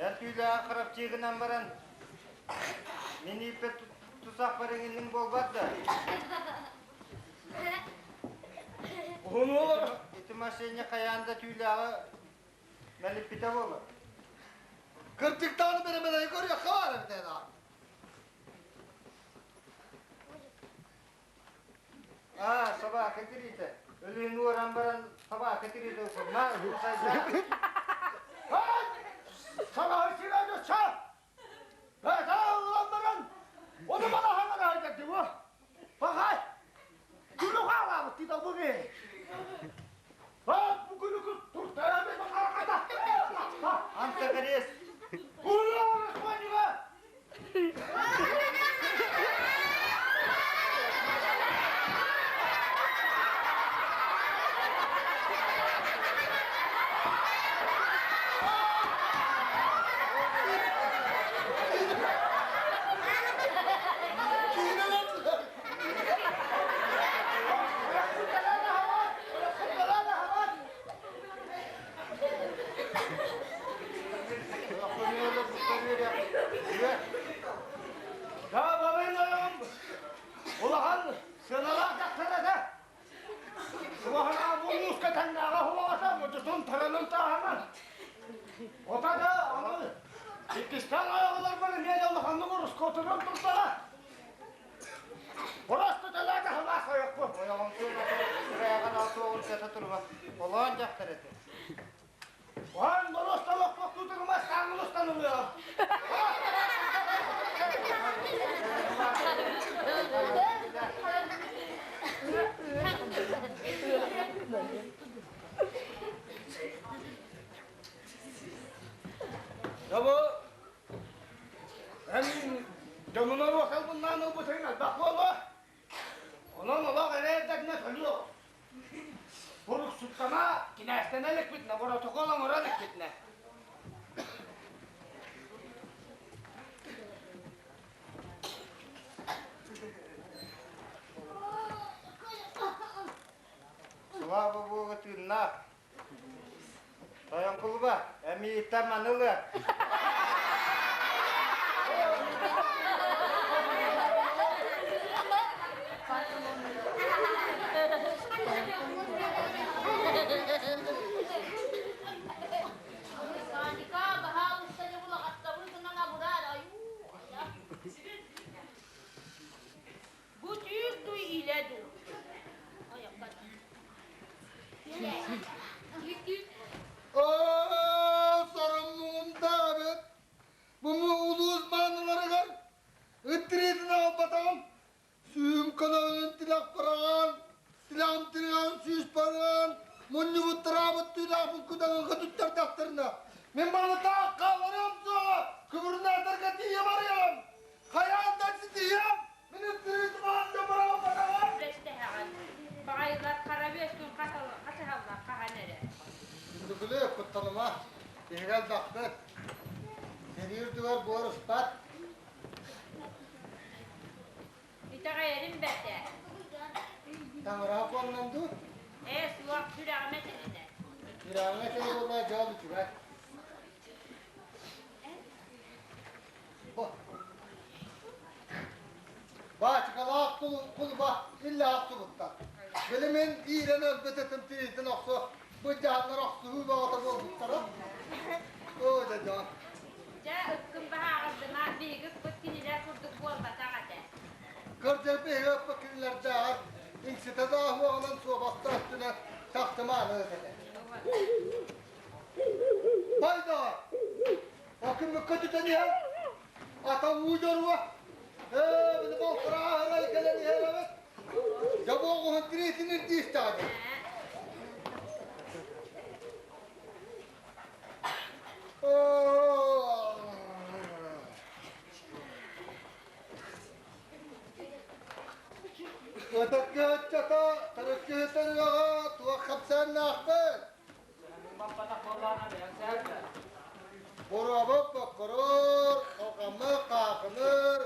эн түүлээҕи харапчыыгынан баран, мин ииппит тусахпар иҥинниҥ буолбат да? Уһун уолар. Ити мошенник хайаан да түүлээҕи мэлиппитэ буолар. Кырдьыктааны бэрэмэдэйи көрүөххэ баар эбит ээ А, собака тириитэ. Өлүөн уоран баран собака тириитэ укурма, Саҥаһы сирэ ча! Бэйэтэ ыллан баран, ону мана хаҥараһайдардыбы. Бахай! Дойдутун таранын таһынан. Ота да аны иккистээн айаҕаларбар эмиэ да улаханнык урускуотунан турдаҕа. Просто төлөөтө хылаас ойохпун. Ойоҕун кыраҕан алтуоҕун сата турба. Олоон дьахтар этэ. Уһан боруоста олохпохтуутугумас таангылыстан ылыаҕым. Дьэ бу эн дьонунан уосалбыннаан ылбытыҥ элбэх буолуо. Онон олох эрээрдэгинэ төлүө. Буруксуттана, кинээстэнэ иликпитинэ, боротокуол оҥоро иликпитинэ. Слава Богу, тыыннаах. Тойон кулуба, эмиийиттэн маны ылыа. Санька, баһаалыста дьэ булаҕаттабын гынан абыраар, айуу, айа. Бу түүл дуу, илэ дуу? Айакка. Оо, соруммугум даҕабыт. Бу улуус мааныларыгар ыттыриитин аҕалбатаҕым. Сүүм көлөөнүн тилэх бараҕан, тилэҕим тириҕэн сүүс барыан, мунньубуттараабыт түүлээхпин күдэҥи көтүттэрдэхтэринэ, мин барытаах хааларыам суоҕа, күбүрүнээтэргэ тиийэ барыам. Хайаан да ситиһиэм, мин ыттыриитин аҕалбатаҕым бараҕан. Үлэстэһэҕин. Баҕайылар хара бөс күн хасыһаллар хаһан эрэ. Күндүкүлү куттаныма, биһиги элбэхпит. Сэрии үрдүгэр буор ыспат. Итэҕэйэрим бэрт ээ. Таҥараҕа куоннан дуу? Ээ, суох, сүрэҕим этэринэ. Сүрэҕиҥ этэрэ буолла дьол үчүгэй. Баачыкалаах кулуба иллээх субуттар. Били мин иирэн өлбүт этим тириитин охсу быдьааннар охсуһуу бөҕөтө буолбуттара. Оо, дьэ дьон. Дьэ, ыккын баһааҕырдыма, биһиги ыппыт кинилэр курдук буолбатах этэ. Кырдьык биһиги ыппыт кинилэрдээҕэр иҥситэ да уоҕунан суобаста өттүнэн тахтымааны этэ. Байдаа! Акыммыкка түтэн иһэр, ата уу дьоруо. Ээ, били балтараа кэлэн иһэр эбит. Дьэ бу оҕуһун тириитин ирдиистэҕэ дии. Ытыккыһыччата, төрүккүһүтэрүөҕэ туох хапсааннаахпыт? Буруобут боккурур, халҕаммыт хаахыныыр,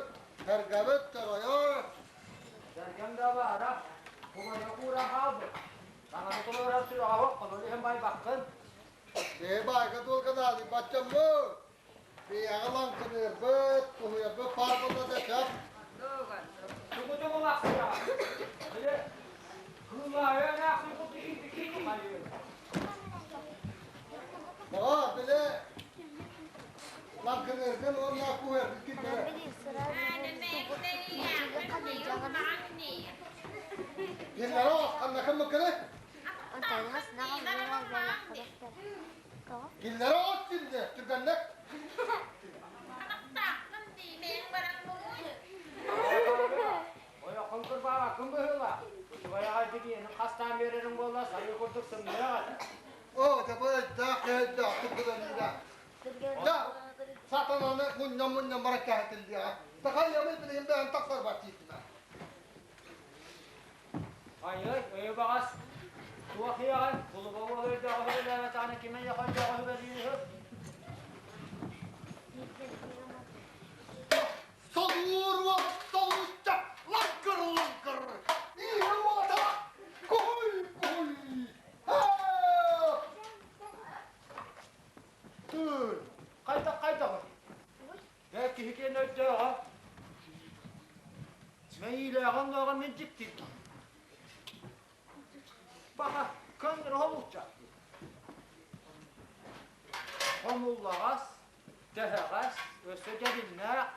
сэргэбит чоройор. Сэргэм да баара, кубаны кууран хаалбыт. Таҥаны толорор сүрэҕэ суох, хонон иһэн байбаккын. Киһи баайга дуолга наадыйбат дьоммут. Бэйэҕэ лаҥкыныырбыт, куһуйарбыт баар буолла да сөп. Тугу-тугу лахсыйаҕын? Били, кыыллаайы эмээхсин курдук иитиккин хайыы. Баҕа, били, лаҥкыныыргын уонна куһуйаргын киллэрэ. Киллэрэ ханна кыммыккыный? Киллэрэ от синде, түргэнник. Ойоххун кырбаабаккын быһыылаах. Учугайаҕа дигиэнин хастаан биэрэриҥ буолла, сарыы курдук сымныаҕа этэ. Оо, дьэ бу өйдөөх өйдөөхтүк билэниилээх. Да, сатананы мунньан-мунньан баран кэһэтиллиэҕэ. Сахайыамый билигин бэйэм тахсарбар тиийдим. Айыы, өйү баҕас туох иэҕин, кулуба уол өйдөөҕө үбэлээбэтэҕинэ ким эйиэхэ өйдөөҕө үбэлиир үһү? Солуур уол солуучча лаҥкыр лаҥкыр ииһэ уота куһуй куһуй Тыый, хайдах хайдаҕый? Дьэ киһи киэн өйдөөҕө. Мэйиилээҕин-ооҕун мин дьиктиргиим. Баха, көҥүл оһолучча. Хомуллаҕас, тэһэҕэс, өссө дьэбиннээх.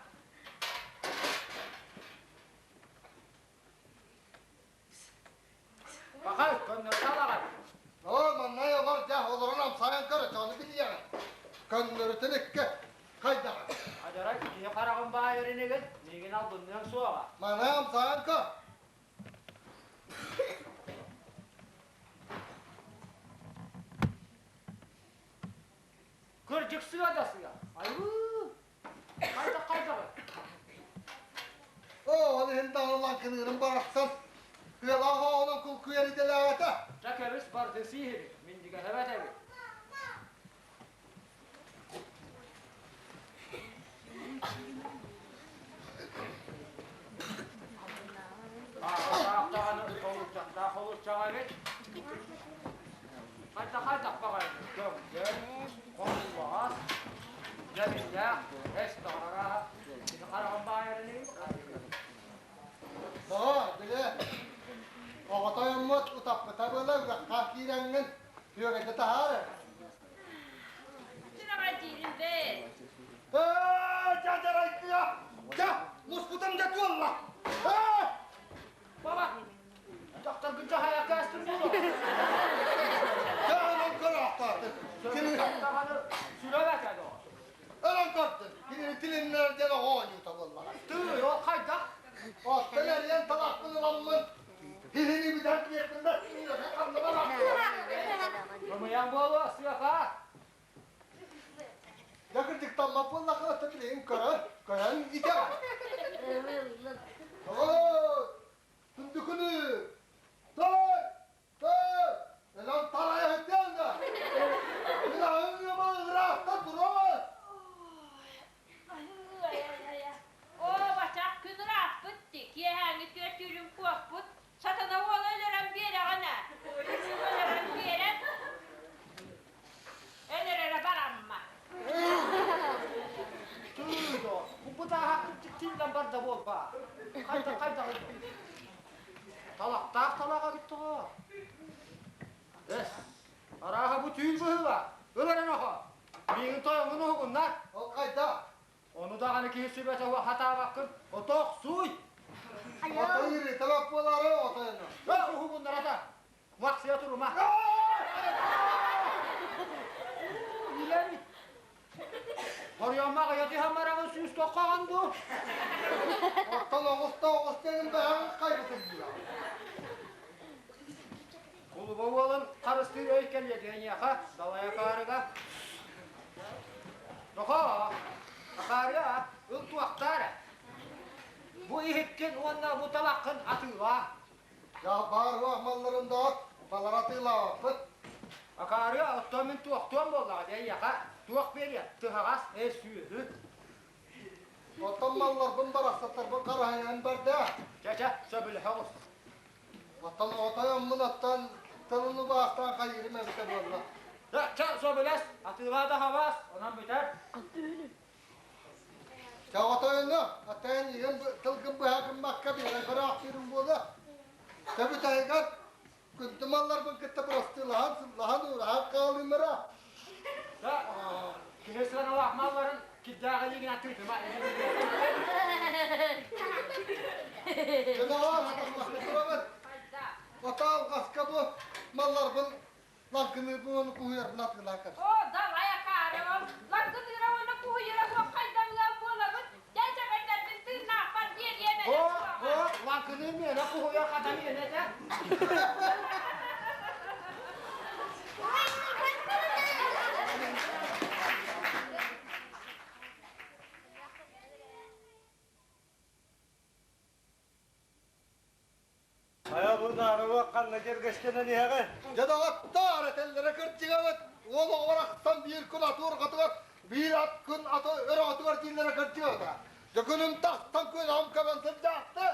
Бахай, көннөрү талаҕын. Оо, маннай олор дьэ, олорон амсайан көр, очону билиэҕин. Көннөрүтүн икки, хайдаҕын. Адьарай, киһи хараҕын баайар инигин, миигин албынныаҥ суоҕа. Манай амсайан көр. Кырдьык сыа да сыа. Айыы! Хайдах хайдаҕый? Оо, ол иһин даҕаны лаҥкыныырым барахсан. Тыалаах оҕонон кулкуйар идэлээҕэ. Чэ кэбис бардын сииһибит, минньигэһэбэт эбит. Ааҕа даҕаны холуччахтаах холуччаҕа эбит. Хайдах-хайдах баҕайы көҥдөй, хомуллаҕас, дьэбиннээх, эс таҕарааһа, кини хараҕын баайарын Доҕор, били, оҕото ойоммут утаппыта буола үрэххэ киирэҥҥин күөгэтэ таһаар эрэ. Сүрэҕэ диирин бээ. Ээ, дьадьарайдыа! Дьэ, муспутум дьэ туолла! Ээ! Баба, дьахтаргын дьаһайа кээстин буолуо. Дьэ, онон көрөөхтөөхтүн. Кини Даҕаны сүрэ бэкэ доо. Өлөн көрдүн. Кинини тилиннэр диэн оҕо оонньуута буоллаҕа. Тыый, ол хайдах? Оттон эрийэн талахпын ыламмын, киһини бүтэн киэппин да ханныба Ымыйан буолуо, сыаха. Дьэ кырдьыктаммат буоллаххына, билигин көрөн, көрөн итэҕэ. Оо, күндүкүнү! Той! Той! Өлөн тарайа сытыаҥ да! Мин аһым ыама ыраахта турабын! Оо, бачах күн ырааппыт дии, киэһээҥҥи түөртүүрүн куоппут, сатана уола өлөрөн биэрэҕин ээ. Өлөрөн биэрэн, өлөрөрө барамма. Тыый доо, бу бытааһа кырдьык барда буолба. Хайда хайда Талахтаах талаҕа бүттөҕө. Эс, арааһа бу түүл быһыыла. Ыларын оһо. Миигин тойоҥун уһугуннар. Ол хайда? Ону даҕаны киһи сүбэтэ хатаабаккын отоох сууй. Отой ыарыыталаах буолаары отойно. Өө уһугуннарата. Махсыйа турума. Илэбит. Хоруйаммаҕа ятыһаммараҕын сүүс тоххоҕон дуу? Оттон оҕуста оҕус диэнин бэһэҕин хайбытын дии. Кулуба уолун харыстыыр өй кэлиэ диэниэхэ, далайа акаарыга. Нохоо, акаарыа, ыл туохтаара. Бу иһиккин уонна бу талаххын атыылаа. Я баар малларын да балар атыылаабаппыт. Акаарыа, оттон мин туохтуом буоллаҕа диэйиэхэ, туох биэриэ, тыһаҕас, э сүөһү. Оттон малларбын барахсаттарбын хараһайан барда. Чэ-чэ, сөбүлэһэ оҕус. Оттон отойоммун оттон тылын убаастаан хайыырым эбитэ буолла. Чэ, сөбүлэс, атыылаа да хабаас, онон бүтэр. Чэ, отойону, аттайан иһин тылгын быһа гыммакка биэрэн көрөөхтүүрүм буолуо. Төбүтэйгэр күндү малларбын кытта бырастыылаһан, сыллаһан, уураһан хаалыымара. Киһи сыаналаах малларын кирдээх илиигин атыытыма. Дьоноҕор хатаммакка турабын. Отаалҕаска бу малларбын лаҥкыныырбын уонна куһуйарбын атыылаан кэбис. Оо, далай акаары ол. Лаҥкыныыра уонна куһуйара суох хайдаллаах буолабыт. Дьэ, чэбэрдэрбин тыыннаахпар биэриэм эрэ О, суоҕа. о, лаҥкыныыр миэнэ куһуйар хата миэнэ этэ. Хайа бу наарыба ханна дьэргэстэнэн иһэҕин? Дьэ доҕоттоор, этэллэрэ кырдьыгабыт. Уол оҕолор ахсан биир күн атуурҕатыгар, биир ат күн аты өрөҕөтүгэр дииллэрэ кырдьыгабыта. Дьэ күнүм тахсан күөдэҕим көбөн сылдьаахты.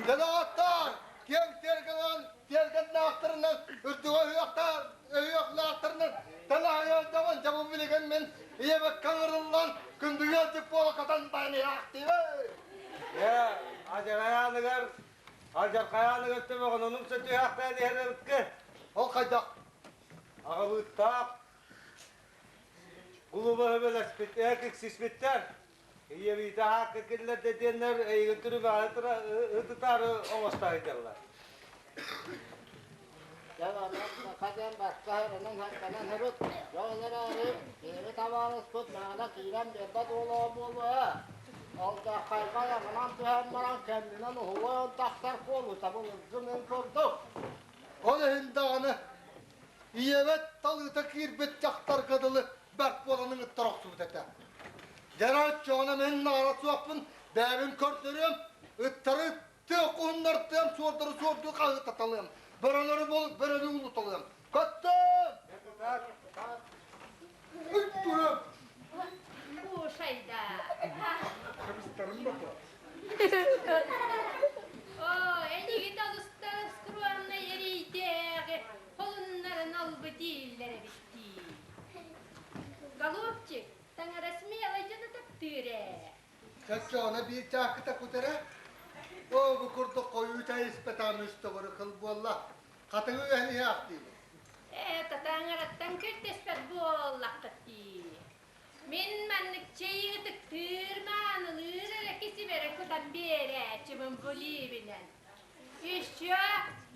Дьэ доҕоттоор, киэҥ тиэргэнэн тиэргэннээхтэринэн, үрдүгү өһүөхтээр, өһүөхлээхтэринэн тэлэһийэлдьэбин, дьэ бу билигин мин ийэбэккэ ыҥырыллан, күндү ыалдьыт буола катан байан иһээхтиибин. Ээ, адьара төбөҕүн онумса түһээхтээн иһэр эбиккин. Ол хайдах? Аҕабыыттаах кулуба өбөлөспүт, киксиспиттэр. Ийэбиитэ аакка киллэрдэ диэннэр эйигин түрүбэҕэ ытытаары оҥосто сылдьаллар. Хаден бастаһырынан ханнанан һырыт, дьон эрээри киһи табаарыспыт маана киирэн биэрбэт уолаа буолуо. Ол да хайҕай аҕынан түһэн баран кэннинэн уһуйан тахсар куолута былыргы мин курдук. Ол иһин даҕаны ийэбэт талыыта киирбит дьахтарга дылы бэрт буолан ыҥыттар охсубут этэ. Дьэ оччоҕуна мин наара суохпун бэйэбин көрдөрүөм, ыттары тыа куһуннартыам, суордары суордуу хаһыытаталыам, бөрөлөрү бөрөлүү улуталыам. Көттөм! Ыттырым! Кушай да. Кыбыстарым бото. О, энигит алыстар скромнай эрийдээҕи холуннарын албы дииллэр эбит дии. Голубчик, таҥара смелай дьону таптыыр ээ. Чоччоҕуна биир чаакыта кутара. Оо, бу курдук хойуу чай испэтэҕим үс төгүрүк кыл буолла. Хатыҥы үөһэн иһээхтиибин. Ээ, татаҥараттан көрдөспөт буоллаххыт дии. Мин маннык чэйи ытыктыыр, маанылыыр эрэ кисибэрэ кутан биэрээччибин булиибинэн. Еще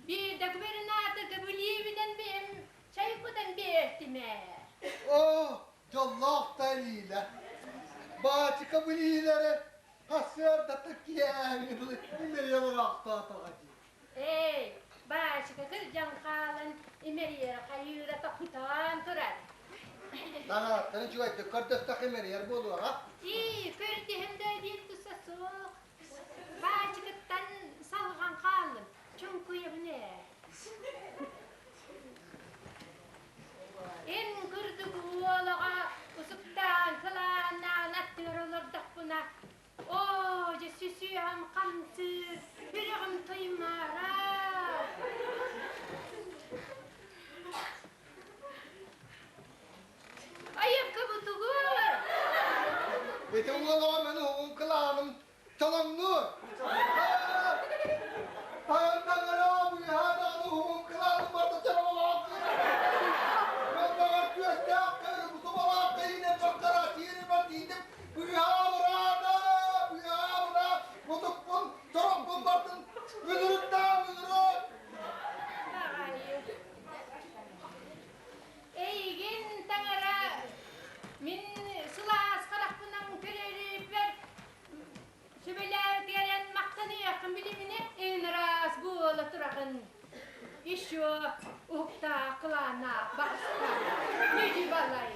биирдэ губернаторга булиибинэн бэйэм чай кутан биэртим ээ. Оо, дьоллоох да илиилэр. Баачыка билиилэрэ сарсыардата киэһээҥҥи дылы имэрийэн ыраахтаатаҕа дии. Эй, баачыка кырдьан хаалан имэрийэрэ хайыыра тохтоон турар. Таҥараттан үчүгэйдик көрдөстөх имэрийэр буолуоҕа. Ии, көрдөһөн да биир туса суох. Баачыкыттан салҕан хааллым, чуҥкуйабын ээ. Эн курдук уолаҕа усуктаан кылааннаан аттыгар олордохпуна, оо, дьэ сүсүөҕүм хамсыыр, сүрэҕим туймаарар. Айыкка бутугур! Ити уолаҕа мин уһугун кылааным чолоҥнуур. Тайаннаҥараа быыһаа даҕаны уһугун кылааным барда чоролоох Мэндэҕэр күөстээх кыырбуту балаакка иинэн баккара тиирибэр тиийдим. Быыһаа быраата, быыһаа быраат, мутукпун, чорохпун бардын, мүлүрүттээ мүлүрүт. Эйигин таҥара мин сылаас харахпынан көрөрүбэр Сүбэлээбитигэр махтаныаххын билиминэ эн ыраас буола тураҕын. Еще уһуктаах кылааннаах баҕаста нүдьү балай.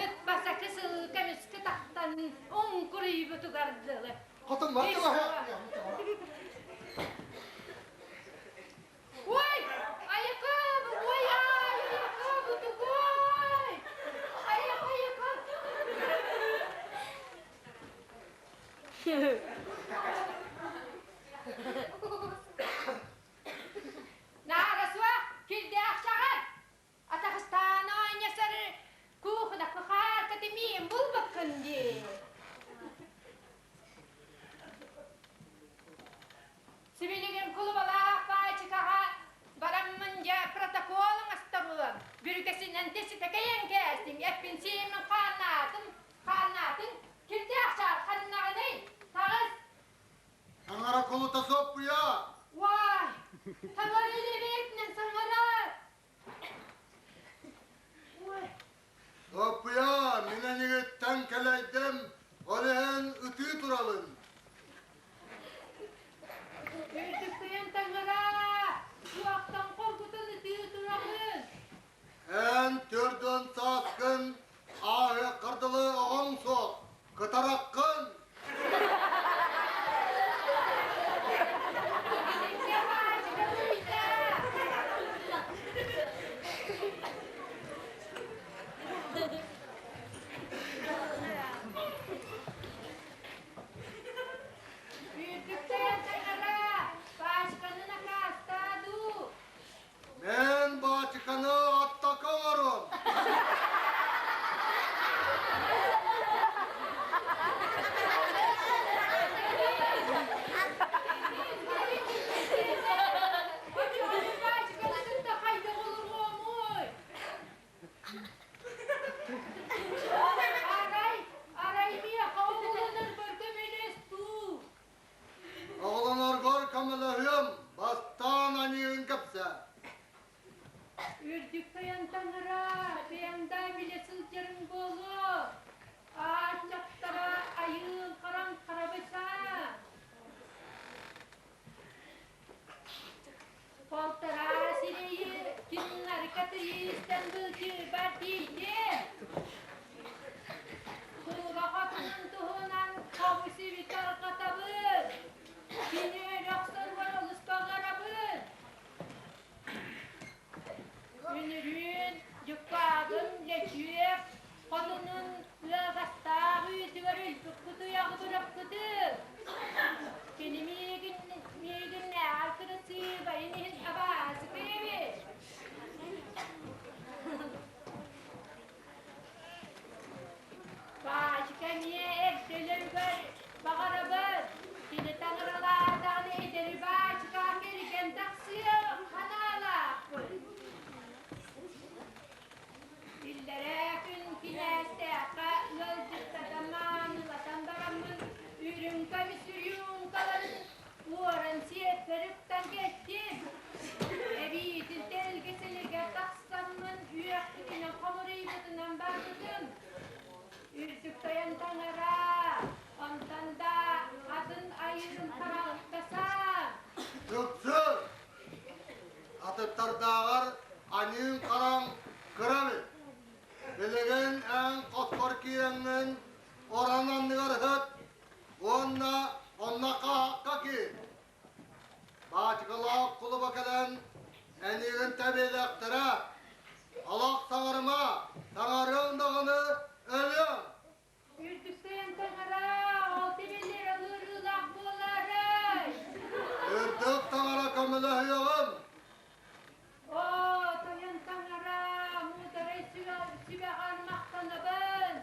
Ыт басакы сыл көмүскэ тахтан уҥкуруйбутугар дылы. Хотун бар Ой, айакам, ой, ай, айакам, бутугой! Аяк, айакам. Наарасуа кирдээх чаҕар атахыстаан оонньосор куухуна кухааркаты миин булбаккын дии. Сибилигин кулубалаах баачыкаҕа бараммын дьэ протокол оҥостобун. Бүрүкэсинэн теситэкэйэн кээстиҥ, эппин-сииммин хааннаатым, хааннаатыҥ, кирдээх чаар ханнаҕыный? Таҕыс! Таҥара кулута соппуйа! Уай! Таҥара илэбиэтинэн саҥарар! Ой! Соппуйа, мин эйигиттэн кэлэйдим, ол иһин ытыы турабын. Үрдүккүн таҥара! Туохтан хоргутан ытыы тураҕын? Эн төрдүөн сааскын ааһыаххар дылы оҕоҥ суох, кытараххын. Итиннэ баачыка буруйдаах. Үрдүк тойон таҥара, бэйэҥ да билэ сылдьарыҥ буолуо. Ааччахтара айыын харан харабыса. Полтора сирэйи киннарка тыйыстан былдьыырбар тиийдим. Кулуба хотунун туһунан хобу-сиби тарҕатабын. Кини өлө охсоругар олус баҕарабын. Үнүрүүн дьуккаагын лөчүөк хотунун ыаҕастаах үүтүгэр өлбүт кутуйаҕы бырахпытым. Кини миигин миигиннээҕэр кырасыыбайын иһин абаасыка эбит. Баачыка эмиэ эрдэ өлөрүгэр баҕарабын. Кини таҥаралаатаҕына эдэри баачыкаҕа кэргэн тахсыа ханаалаахпын. Иллэрээ күн кинээстээххэ ыалдьыттатан маанылатан бараммын үрүҥ көмүс үрүүҥкаларын уоран сиэппэр ыктан кэттим. Эбиитин тэлгэ силигэ тахсаммын үөхпүтүнэн хомуруйбутунан барбытым. Үрдүк тойон таҥара, онтон да атын айыырын хараҕыттасаан. Тупсун! Атыттардааҕар аньыыҥ-хараҥ кыра эбит. Билигин эн хоспор киирэҥҥин орон анныгар ыһыт уонна онно хаһаахха киир. Баачыкалаах кулуба кэлэн эйигин тэбиэлиэхтэрэ. Олох саҥарыма, саҥарыаҥ даҕаны өлүөҥ. Үрдүктэн таҥара, ол тибиллэр ыарыылаах буолаарай? Үрдүк таҥара көмөлөһүөҕүм. Оо, тойон таҥара, муударай сүбэҕэр махтанабын.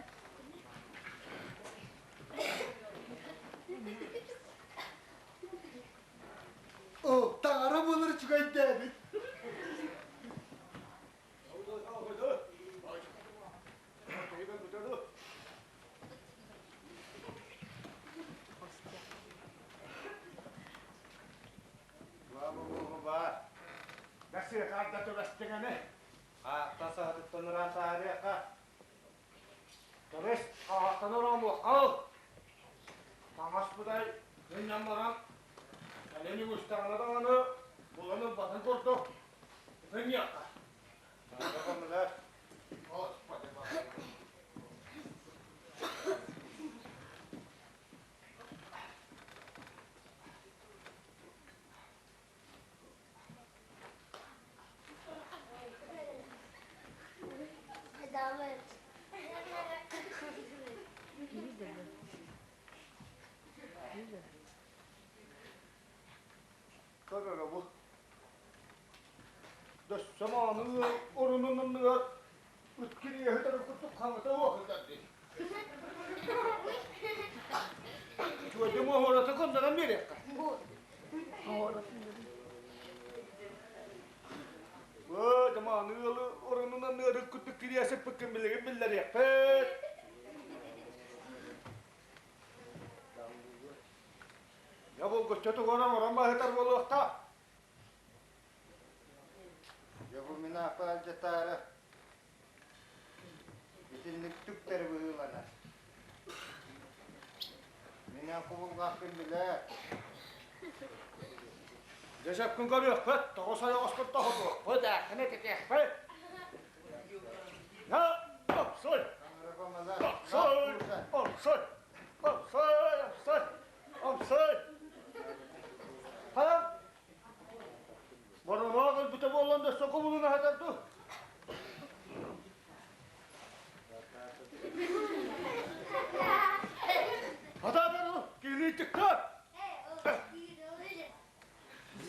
О, таҥара буолар үчүгэйдээбит. Бэсиэхэ түбэстиҥэни. Аахта саатыттан ураан таарыахха. Кэбис, хаһаахтан ураамуохха ыл. Таҥас будай мунньан баран, кэлин үгүстэҕинэ даҕаны булан ылбатын курдук, ытынньыахха. Господи, Көрөрө бу. Дөссө мааны орунун анныгар ыт кириэһи курдук хаҥата уохуллар дии. Чуодьум оһуората коннорон биэриэххэ. Өө, дьамааны ыалы орунун анныгар ыт курдук кириэсиппиккин билигин биллэриэхпит. Я булгуччу тугу оҥорон баһытар буолуохтаах. Дьэ бу мин ааппа итинник түктэри быһыыланар. Мин эн кубулҕаахпын билээр. Дьэ сөпкүн көрүөхпүт, тоҕус ойоҕоскун тоһутуохпут, ээххин этитиэхпит. На, опсой! Опсой! Опсой! Опсой! Опсой! Опсой! Ха? Боронуох өлбүтэ буолан да сокубулун аһатар дуу? Хатаатар киилии тыкка!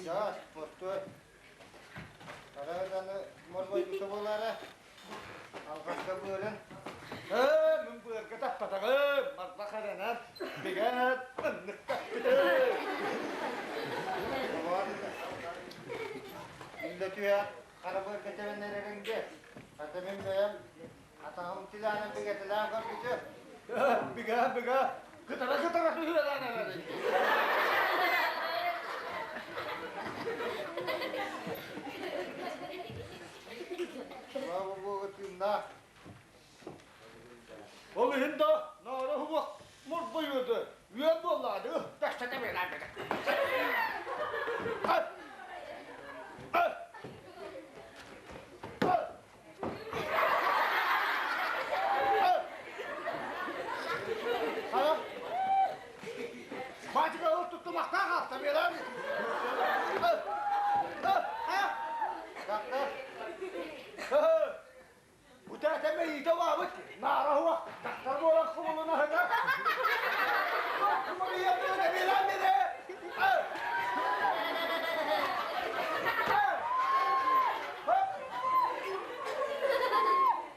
Жас, постой. Арайданы морбойбута буолаара. Алҕаска быарын. Ээ, мин быарга таппатаҕым, марба харанан, бигэт, ыннык таппытым. Үллэ түһэ хара быарга тэбэн эрэриҥ дии. Хата мин бэйэм атаҕым тилээнэ бигэтилээн көрбүтүм. Бигэ, бигэ, кытара-кытара түһүөлээн эрэриҥ. тыыннаах. Ол иһин да наара уһук мурбуйуду үөн буоллаады тахсата бераабыта. Бачыга ол туттумахтаах хаалта бераабы. Дактар. Утаата мэйиитэ баабыт, наара уох, тахсар буолан кумулуна сытар.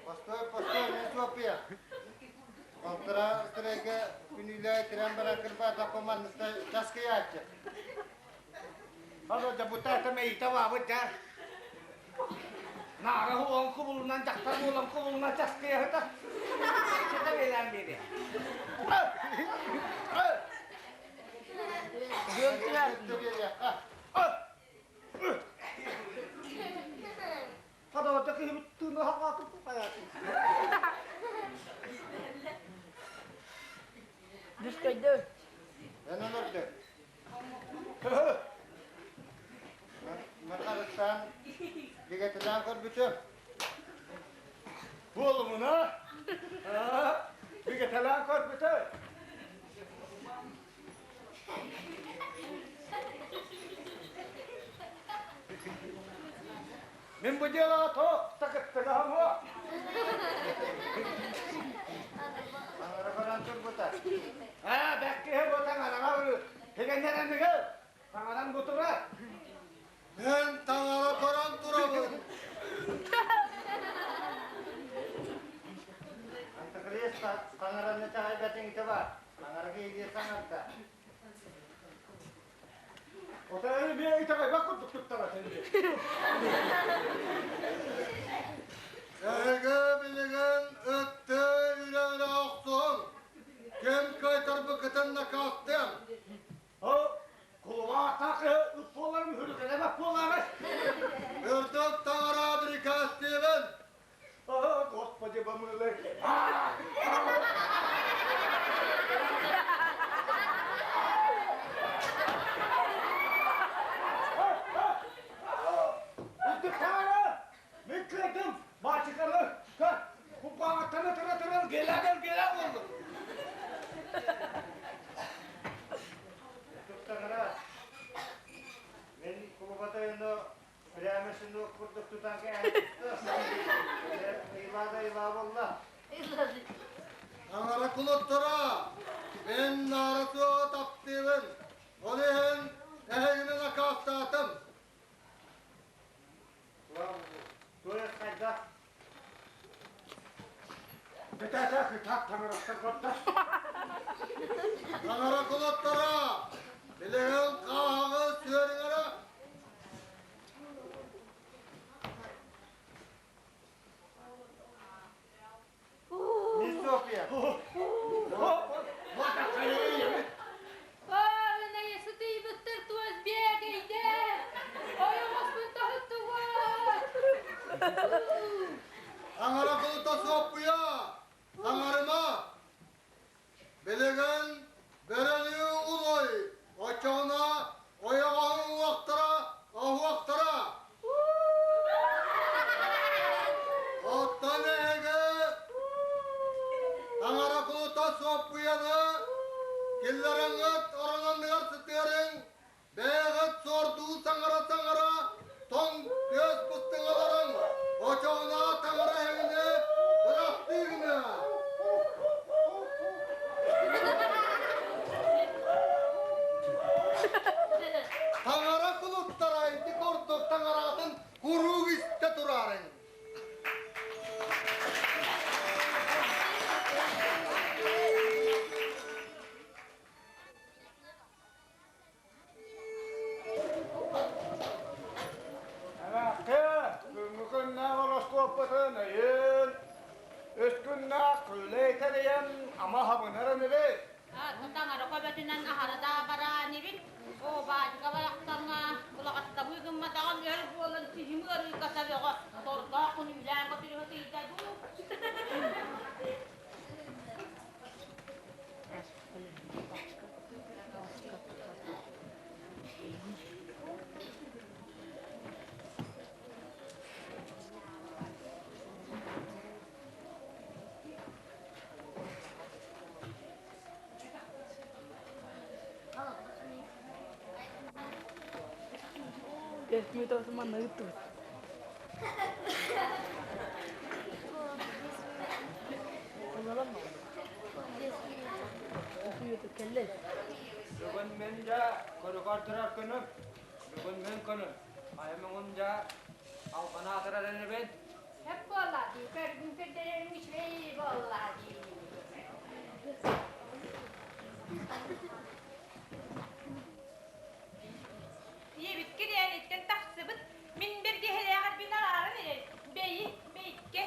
Постой, постой, не суоппуйа. Балтара сырайга күнүүлээ тирэн баран кырбаатахпа манныста таскыйааччы. Хало да бутаата мэйиитэ баабыт да. Наара уон кубулунан дьахтар буолан кубулунан часкыйаһыта. Сата биэрэн биэриэ. Хадавата киһибит тыына хаҕаатык хайаатын. Дүскөйдө. Эн олорду. Махарыстаан бигэтилээн көрбүтүм. Буолумуна бигэтэлээн көрбүтэ. Мин бу дьыалаҕа тоох такыттыгаһым уо. Таҥара көрөн турбута. Аа, бэккиһэ бу таҥараҕа Тигэннэрэнигэр таҥаран бу турар. Мен таҥара көрөн турабын. Антикрист таҥараны таайбатыҥ бар. Таҥара киһи саҥарда. Отайы бие итэҕэйбэт курдук туттара сенди. Эһиги билигин ытты үрэ-үрэ охсуһуҥ. Ким кыайтарбыккытын накаастыам. О, кулубаатаах ыт буоларым үрүкэлэмэк буолаары. Үрдүк таҥара бирикээстиибин. О, Господи, помилуй. Үрдүк таҥара! Мин кыайдым! Баачыканы куппаҕаттан ытыра-ытыра гела-гел гела буоллум. Үрдүк таҥара! Мин кулубатайыны прямо сынок курдук тутан кээһэн ыйла да ыйла буолла. Таҥара кулуттара, мин наара суоҕу таптыыбын. Ол иһин эһигини накаастаатым. Туох хайдах? Бэтээсэ кытаат таҥараттан көрдөс. Таҥара кулуттара, билигин хааһаҕы сүөриҥэрэ. Мисс Софья. Сытыйбыттар туос биэгэйдэ! Ойоҕоспун тоһуттугуот! Таҥара кулута Суоппуйа, таҥарыма! Билигин бөрөлүү улуй, оччоҕуна ойоҕоһун уҥуохтара оһуохтара. Оттон эһиги таҥара кулута Суоппуйаны киллэрэҥҥит орононугар сытыарыҥ, бэйэҕит суордуу саҥара-саҥара тоҥ күөс быстыҥаларыҥ, очоҕуна таҥара эһигини бырастыы гыныа. Таҥара кулуттара ити курдук таҥаратын куруук истэ тураарыҥ. Эмээххэ, бүгүҥҥү күннээх ороскуоппутун өйүн, үс күннээх күүлэй тэрийэн ама хабынар инибит. Таҥара көмөтүнэн аһара да бараан ибит. Оо, баадьыка барахсаҥҥа улаҕаттабыы гымматаҕым өр буолан сиһим ыарыыката бөҕө. Тордоох күнүүлээн көтүрүһэ тыйда дуу. Манна ыыттыбыт. Бүгүн мин дьэ көрүгэр турар күнүм. Бүгүн мин күнүм. Айымыҥым дьэ албана атырар инибин. Сөп буолла дии, көргүн көрдөрөрүҥ үчүгэй буолла дии. Ийэбит кириэниттэн тахсыбыт мин бэргэһэлээҕэрбин арааран эрэр бэйи бэйиккэ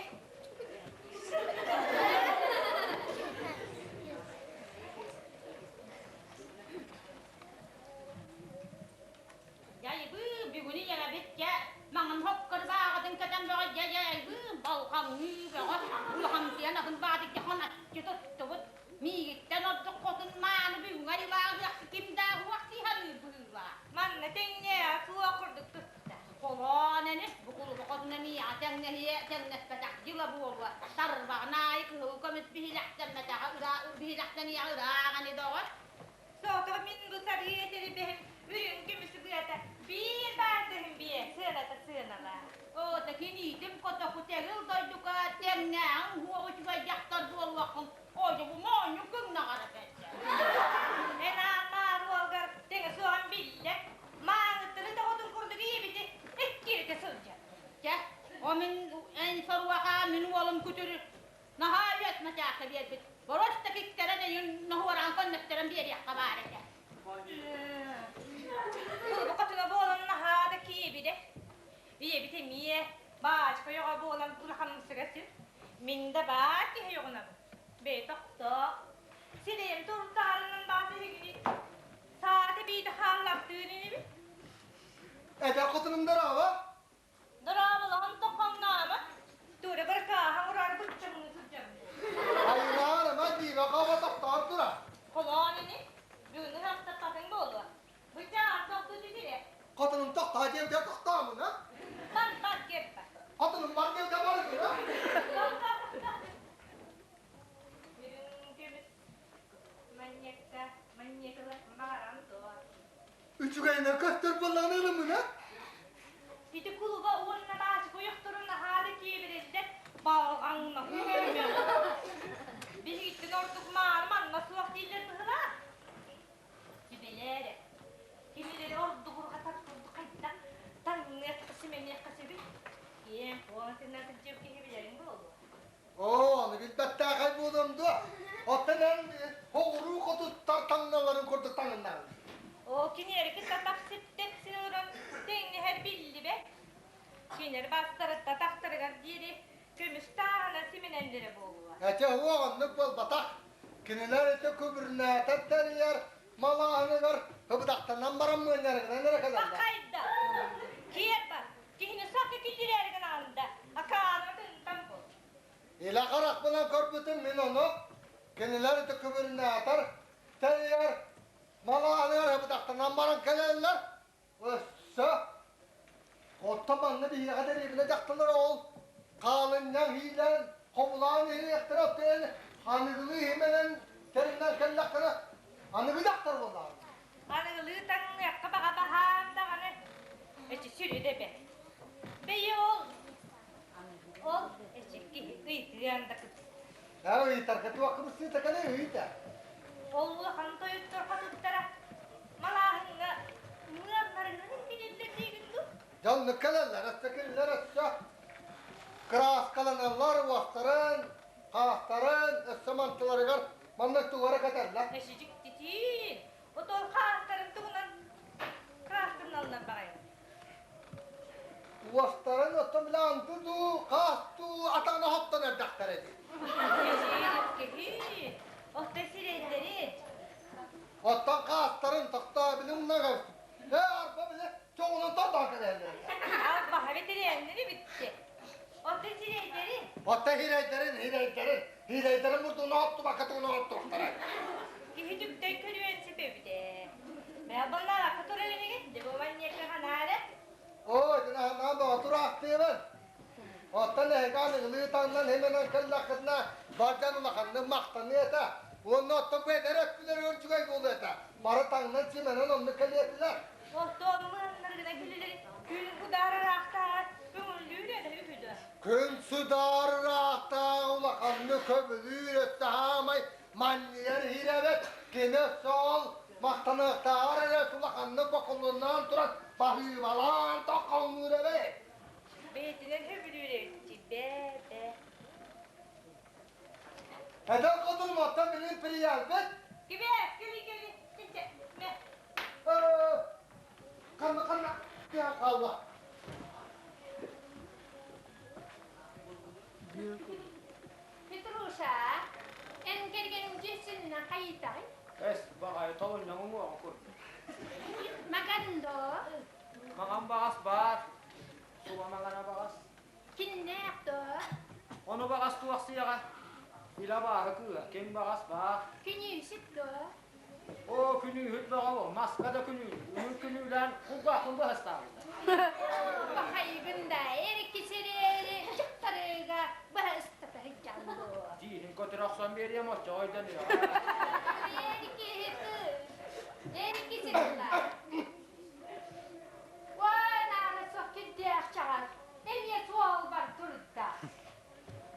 Дьайбыы, бүгүнү ийэбит дьэ маҥан хоккор бааҕытын кэтэн бөҕө дьэ дьайбыы, балҕаҥыы бөҕө улахамсыйан атын баатык дьахан аччы туттубут. Миигиттэн ордук хотун мааны бүгүҥҥэ айылааҕыах ким да уох сыһарыыр быһыылаах. Манна тэҥнээ суох курдук тутта. Холоон ини, бу кулуба хотуна миэхэ тэҥнэһиэ тэҥнэспэтэх дьыла буолуо. Тарбаҕын аайы кыһыл көмүс биһилэхтэммэтэҕэ ыра биһилэхтэниэҕэ ыраах ини доҕор. Соотоҕо мин бу сарыы этэрбэһим үрүҥ көмүс быата биир баардыһым биэ сыаната сыаналаа. Оо, такиниитим котоку тэгил дойдука тэҥнээҕиҥ уһуох үчүгэй дьахтар буолуоххун Ожо бу моонньу кыҥнаҕара бэрдэ. Эн ааммаар уолгар тэҥэ суоҕун биллэ. Мааныттары тоҕотун курдук ийэбити иккиритэ сылдьар. Чэ, о мин эн соруаха мин уолум күтүр наһаа үөт мачаахта биэрбит. Борос да киктэрэн эйин ноһуораан коннөттөрөн биэриэххэ баар этэ. Кулуба хотуна буолан наһаа да киэбирэ. Ийэбит эмиэ баачка ойоҕо буолан улаханымсыга сир. Мин да баар киһи ойоҕунабын. Бэйэтэ охтоох. Сирэйим туртаарынан баас эһигини саата биитэ хааллартыын инибит. Эдэр хотунум дорообо. Дорооболоһон тоххоҥнообот. Туора баркааһа ураары быччаҥныы сылдьабын. Айынаан ама диибэ хаба тохтоон тура. Холоон ини. Бүгүн ыһахтаппатыҥ буолуо. Быччаҕар тохтуу түһүрэ. Хотунум тохтоо диэбитэ тохтоомуна. Бар бар кеппа. Хотунум бар диэбитэ барыгына. Үрүҥ көмүс манньыакка манньыакалар баҕаран дуо? Үчүгэйинэн көстөр буоллаҕына ылымына. Ити кулуба уонна баачыка ойохторун наһаа да киэбирэллэр балҕаҥнаһыы Биһигиттэн ордук мааны манна суох дииллэр быһыылаах. Сүбэлээр кинилэри ордугурҕатар курдук хайдах таҥныахха симэниэххэ сөбүй? Киэҥ куоҥ сиринэн сылдьар киһи билэриҥ буолуо. Оо, аны билбэттээхэй буолуом дуо? Оттон эн оҕуруу хотуттар таҥналарын курдук таҥыннаҕын. Оо, кинилэри кытта тахсыптык син олорон тэҥнэһэр биллибэт. Кинилэр бастарытта тахтарыгар диэри көмүс тааһынан симэнэллэрэ буолуо. Эчэ уох оннук буолбатах. Кинилэр ити күбүрнээтэр тэрийэр малааһыныгар ыбыдахтанан баран мыанньарыгынан эрэ кэлэллэр. Бакайда! Киэр бар! Киһини сакка киллэрээри гынаҕын да, акаарыга тынтан бул. Илэ харахпынан көрбүтүм мин ону. Кинилэр ити күбүрнээтэр тэрийэр малааһыныгар ыбыдахтанан баран кэлэллэр. Өссө оттон манна биһиэхэ дэриэбинэ дьахталлар ол хаалынньаҥ иилэн, хобулаан иһиэхтэрэ оттон аныгылыы иһимэнэн тэринэн кэллэхтэрэ аныгы дьахтар буоллаҕа. Аныгылыы таҥныахха баҕа баһаам даҕаны эчи сүрү да бэрт. Бэйи ол ол эчи киһи ыйытыан да кыбыстар. Ээ ыйытарга туох кыбыстыыта кэлэ ыйыта. Ол улахан тойоттор хотуттара малааһыҥҥа мыаннарынан билэллэр диигин дуу? Дьоннук кэлэллэр, өссө кинилэр өссө кырааскаланаллар уостарын, хаастарын, өссө мантыларыгар манна тугу эрэ кэтэллэр. Эчи дьиктитиин, отол хаастарын тугунан кырааскаланаллар баҕайы. Уостарын оттон бile анты дуу, хаас дуу атаҕына хоттон эрдэхтэрэ дии. Киһи, отто сирэйдэри. Оттон хаастарын тохтоо били умнаҕар. Ээ, арба бile чоҕунан тордоон кэлэллэр. Албаһа бэтэрээҥнэри бүтте. Отто сирэйдэри. Отто хирэйдэрин, хирэйдэрин, хирэйдэрин мурдуна оттубакка тугуна оттуохтара. Киһи түктэн көрүөн сөп эбит ээ. Мэлбаннаалакка турар инигин, дебоманьякка ханаара. Ой, наһаа боотураахтыыбын. Оттон эһиги аныгылыы таҥнан химэнэн кэллэххитинэ, бар дьон улаханнык махтаныа этэ. Уонна оттон бу эдэр өттүлэр үчүгэй буолуо этэ. Бары таҥнан симэнэн оннук кэлиэ этилэр. Оттон мыаннаргына күлүлэри. Күн удаарыраахтааҕар көҥүллүүр эрэ үһү дуо? Күн судаарыраахтааҕы улаханнык көбүлүүр өссө хаамай манньыйар иһирэбит. Кини өссө ол махтаныахтааҕар эрэ улаханнык бокулуннаан туран баһыыбалаан тоххоҥнуур эбит. Бэйэтинэн сөбүлүүр эбит бээ-бээ. Эдэр хотун оттон билин приятель. Кибе, кели, кели, киче, мэ. Ханна, ханна, тиһэн хаалла. Петруша, эн кэргэниҥ дьиэсиннэн хайыытаҕый? Эс, баҕайы толунньаҥым уоҕа курдук. Магандо? Маҕан баҕас баар, сула маҥана баҕас. Киннээх дуо? Ону баҕас туох сыаҕа? Илэ абааһы кыыһа, ким баҕас баар? Күнүүсүт дуо? Оо, күнүүһүт бөҕө буол, маска да күнүү, үһүн күнүүлээн кулгаахпын быһастаабыта. Бахайгын да, эрики сирэри дьахтарыга быһа ыстата сылдьан дуо? Тииһин көтүрэ охсон биэриэм оччоҕо өйдөнүөҕэ. Эрики эрики сирилла. Уонаана суох кирдээх чаҕар, эмиэ суолбар турда.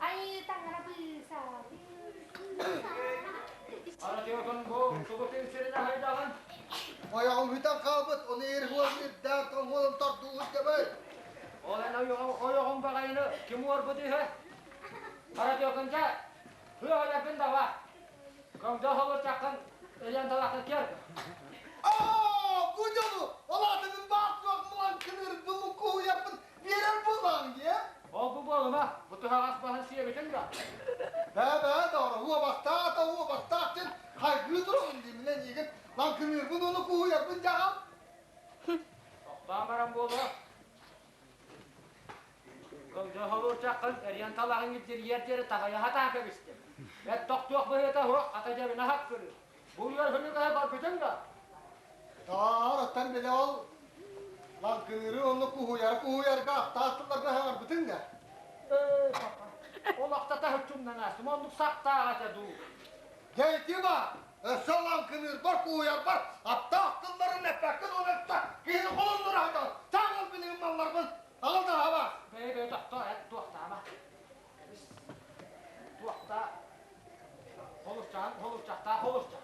Айыы таҥара быысаабы. Ара бу тугутун сирин аһайдаҕын? Ойоҕум бүтэн хаалбыт, ону ир-хуон ирдээн тоҥуолун тардуугут дьабай. Ол эн ойоҕуҥ баҕайыны ким уорбут үһү? Ара тыатынча тыа даба. Көҥдө холурчаххын ылан талаххын кер. Аа, бу дьону, ол аатыгын баар суох мулан кыныр булун куһуйаппын биэрэр буолаҥ дии. Ол бу буолума, бу туһаҕас баһын сиэбитин да. Бээ-бээ, доҕор, уобастаах да уобастаах диэн хайгыы турабын дии, мин эйигин лаҥкыныырбын уонна куһуйарбын дьаҕам. Тохтоон баран буолуо. Көҥдө холурчаххын эриэн талаҕын илдьирийэр диэри таҕайа сатаан кэбистим. Эт тохтуох быһыыта суох, хата дьэбинэ хапкырыы. Бу үөр хүнүгэһэ көрбүтүҥ да? Таар, оттон били ол лаҥкыныыры уонна куһуйары куһуйарга аптаах тылларга саҥарбытыҥ да? Ээ, папа, ол ахтата һүччүмнэн аастым, оннук сахтаах этэ дуу. Дьэ ити баар, өссө лаҥкыныырбар, куһуйарбар аптаах тылларын эппэккин уонна өттө киһини холонноро сатаан, таҥал билигин малларбын аҕал да аһаба. Бэйэ-бэйэ тохтоо, эт туохтаама. Туохта холурчаан, холурчахтаах холурчах.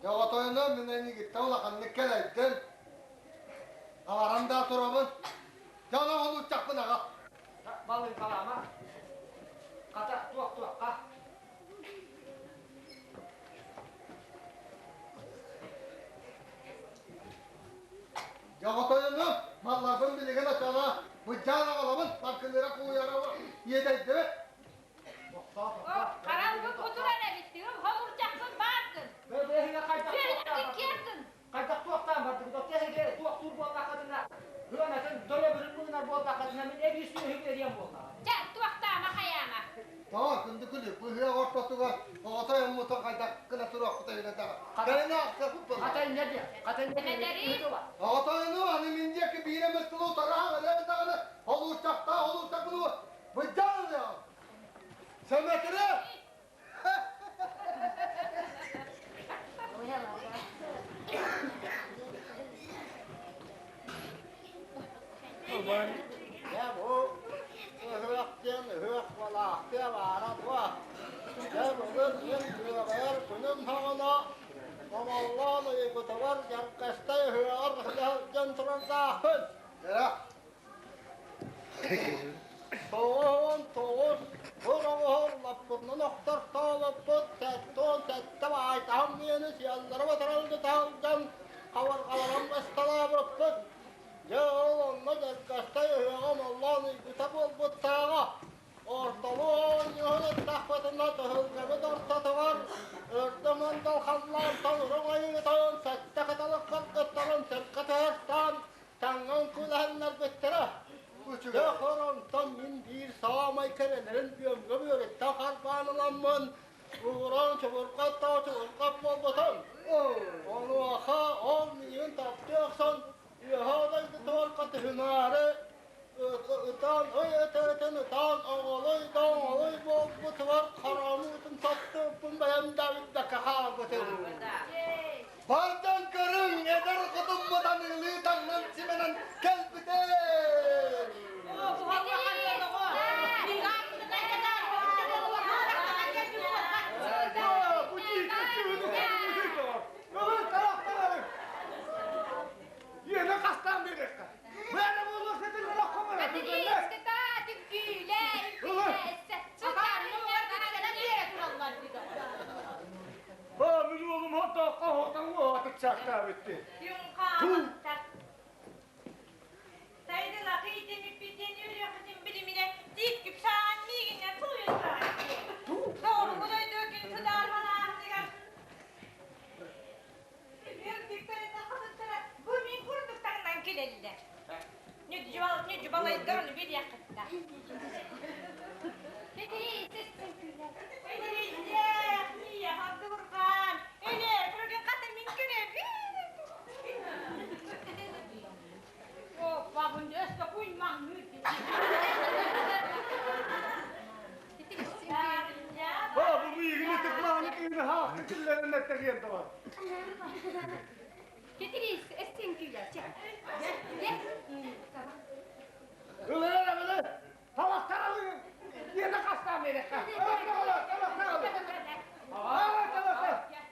Дьэ отойуна мин эйигиттэн улаханнык кэлэйдим. Абаран да турабын. Дьэ онон холурчахпын аҕал. Балыыҥкалаама. Хата, туох-туохха. Дьэ отойуну малларбын билигин оччоҕо быдьаан аҕалабын, лаҥкыныыра кууйарабын иэдэйдибит. Харалбыт утуран эбиттигим, холурчахпын бааргын. Бэйэһиҥэ хайдах Сүөһүнүккүн киэргин. Хайдах туохтаан бардыгыт? Оттон туохтуур буоллаххытына, ыанатын дойобурун мыынар буоллаххытына, мин эбии сүөһү биэриэм буоллаҕа. Чэ, туохтаама хайаама. Тоҕо күндү күлү быһыа ортотугар оҕото оммутун хайдах гына туруохпута илэ даҕа. Кэлин аахсыахпыт буолла. Хата инньэ диэ, хата инньэ диэ. Оҕотойну аны мин диэки биир эмэ сылы утараах эрэ даҕаны холуурчахтаах холуурчахпын быдьаан ылыаҕым. Сэмэтире! Дьэ бу ыһыах диэн ыһыах балаахтыа баара дуо? Дьэ бүгүн мин күөгэйэр күнүм саҕана Омоллоон ыйбытыгар Дьаркастай ыһыаҕар сылдьан турардаахпын. 99 бур оҥоһор лаппытынан охтортоолоппут 77 баайтаһым диэни сиэллэрэ батаралга таһылдьан хабарҕаларан басталаабыппыт. Дьэ ол онно Дьаркастай ыһыаҕа Омоллоон ыйбыта буолбуттааҕа. Ортолуу оонньуһун ыттахпытына төһүлгэбит ортотугар өрдө мындал халлаан толору айыытын сэттэ кыталык кыргыттарын сиргэ түһэртээн таҥҥан күлэһиннэрбиттэрэ. Дьэ онтон мин биир саамай кэрэлэрин бүөмҥэ бүөрүттэн харбаан ыламмын ууран чубурҕат да чубурҕат буолбутум. Онуоха ол миигин таптыы охсон үөһэ дойдутугар кытыһынаары ытаан ый ытыытын ытаан оҕолуй да оҕолуй буолбутугар хараҥытын саттыыппын бэйэм да билбэккэ хаалбытым. Бардан көрүҥ, эдэр хотуммут аныылыы таҥнан симэнэн кэлбит. бараахтаабыт дии. Күн хаамыттар. Сайдылахы итимиппитин үөрүөххүтүн билиминэ тиит күпсаан миигиннэн тулуйан тураҕыт дии. Доҕоруҥ дойду күн судаарбан ааһыныгар Үрдүктэринэн хотуттара бу мин курдук таҥнан кэлэллэр. Ньүдьү балайдар ону билиэххиттэ. Итирийдээх, миэхэ дурҕаан, элэ, көргөн хата мин көрөбүн. Опа, өскө куймаҥныыр. Aa, bu миигин ытыкмааны кыыны хаахты киллэрин эттэриэн тоҕо. Кетирис, эстин күүлэр, чэ. Ылыр ылыр, талахтар алын. Диэне хастаан берекка. Талахтар алын. Аҕа,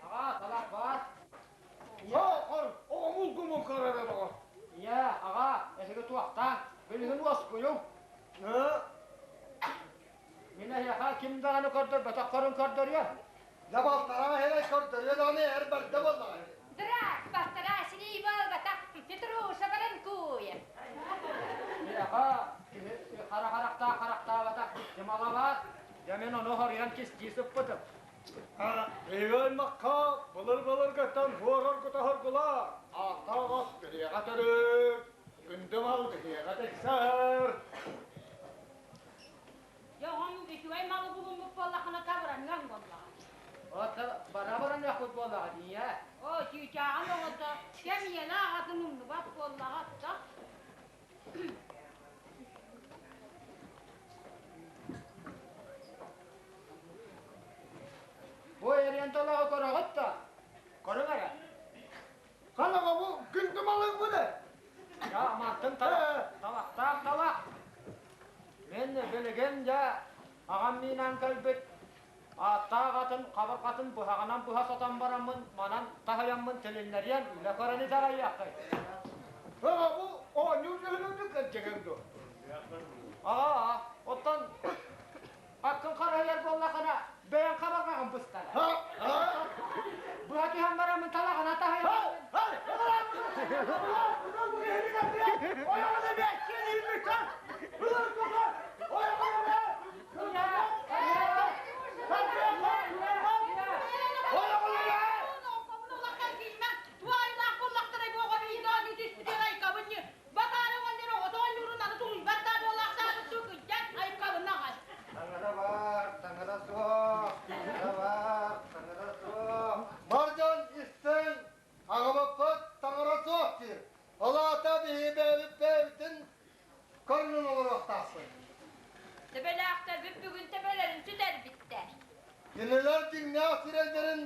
аҕа, талах баар. О, оҕомул гумун кырара доҕор. Ийэ, аҕа, эһиги туохтаан, билигин уоскуйуҥ. Мин эһиэхэ ким даҕаны көрдөрбөтөххөрүн көрдөрүө. Дьэ балтараа иһэрэ көрдөрүө даҕаны эр бэрдэ буоллаҕа. Дурак, балтараа сирии буолбатах, Петруша Баранкуев. Миэхэ киһи хара харахтаах харахтаабатах дьымала баар. Дьэ мин ону хоруйан кистии сыппытым. Биһиги аймакка былыр-былыргыттан хуорор-кутаһоргула ааттаах ас биһиэхэ төрүт, күндү мал биһиэхэ тиксэр. Дьэ, оҕом үчүгэй малы булуммут буоллаххына табыраныаҥ буоллаҕа. Ота бара-баран буоллаҕа дии. Оо, чыычааҕын оҕото кэм ийэлээх аҕатын умнубат буоллаҕа да. Бу эриэн талаҕы көрөҕүт да? Көрүҥ эрэ. Ханаҕа бу күндү малыҥ бу да? Я мантын талахтаах талах. Мен билигин дьэ аҕам миинэн кэлбит ааттаах атын хабырҕатын быһаҕынан быһа сотон бараммын манан таһыйаммын тилиннэриэн үлэ көрөн итэҕэйиэххит. Аҕа бу оонньуур дьүһүнүн кэлдьэгэн дуо? Аҕа, оттон аккын харайар буоллахына бэйэҥ хабырҕаҕын быстар. Быһа түһэн бараммын талаҕына таһыйаммын. Таҥара баар, таҥара суох, таҥара баар, таҥара суох. Бар дьон истэн аҕабыппыт таҥара суох диир. Ол аата биһиги бэйэбит бэйэбитин көрүнэн олоруохтаахпыт. Төбөлөөхтөрбүт бүгүн төбөлөрүн сүтэрбиттэр. Кинилэр дьиҥнээх сирэйдэрин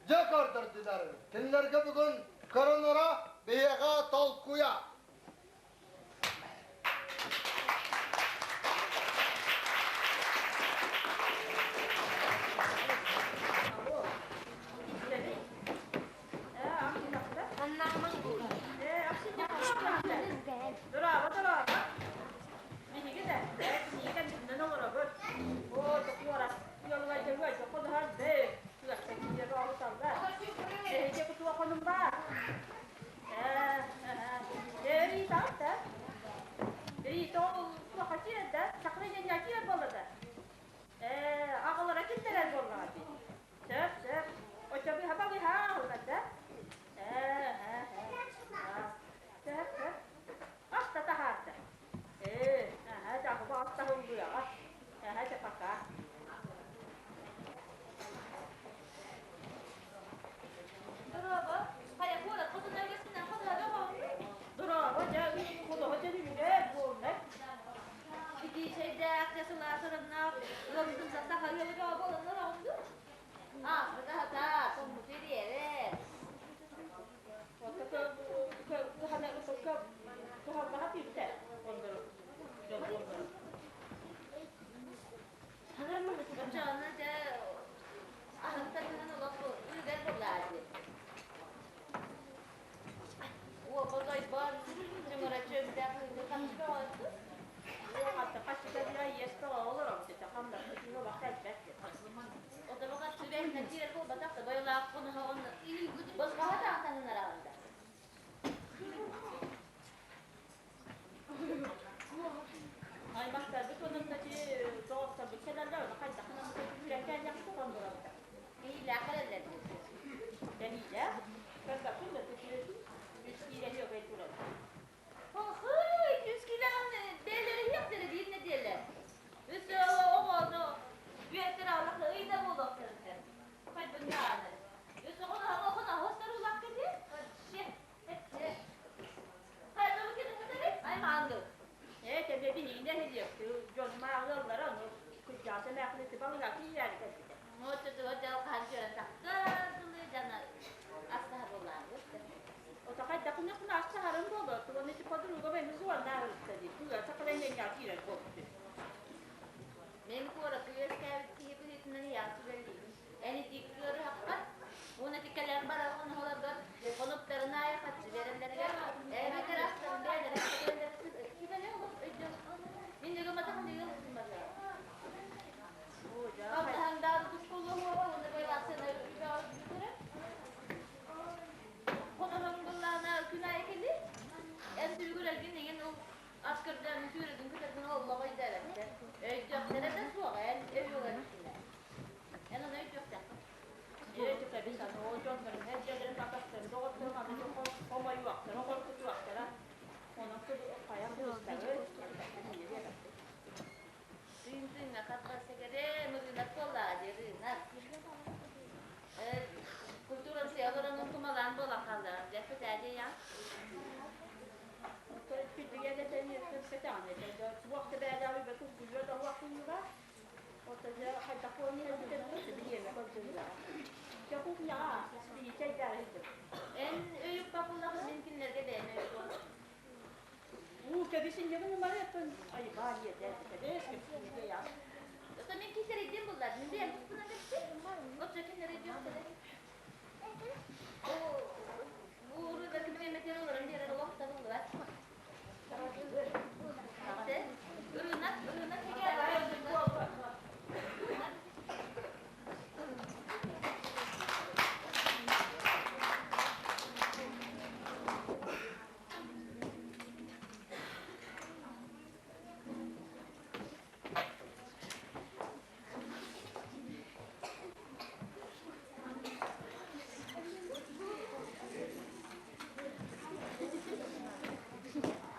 дьэ көрдөрдүлэр. Кинилэргэ бүгүн коронара биһиэхэ толкуйа. Эмээхсин ити балыга киирээри кэлбитэ. Оччотугар дьал хаһан түөрэн тахсар дылы дьана астаһар буоллаабыт. Ото хайдах күнү астаһарын буолуо, тугун ити подруга бэми суоннаарыста дии. Туга сакалайненья киирэр буолбут. Мен куоракка үөскээбит киһи быһыытынан ыйаах сүбэлиибин. Эн ити ыарыһаххар уонна ити кэлэн барар хоноһолоргор хонуктарын аайы харчы биэрэллэригэр эбэтэр астарын бэйэлэрэ сүбэлэрэ сүбэни олох өйдөөх. Мин ыгыматах ыгым барыа. Хамнаһаҥдаабы тускуллуһуоҕа уонна байлаахсына үбэҕэ Хоноһоҥ быллаана күн аайы кэлиэ. Эн түбүгүрэргин эҥин ол ас көрдөөн сүүрэргин көтөргүн оллоҕо өйдөөбөттөр. Өйдүөхтэрэ да суоҕа, эн өйүөҕэр киинэ. Эн ону өйдүөхтээххин. Дьэ, кэбис аны ол дьоннорун эрдэлэрин атахтарын доҕотторун аны хомойуохтара, хоргутуохтара. Онон хайа кыбыстары Тыын тыыҥҥа хат-барсакэрэ мырыынак буоллаҕа дии, рынок. Культурам сыаларын кумалаан буолан хааллаҕым. Дьэппит ээ дии Эн өйүк папыллаҕы мин кинилэргэ бэйэм өйүк Ото мин кисэрийдим буллар. Мин бэйэм туспунан кэпсиир. Отчо кинилэр өйдүөхтэрэ. Бу уруда ким эмэтин олорон биэрэр олох табыллыбат. Ырыынак, ырыынак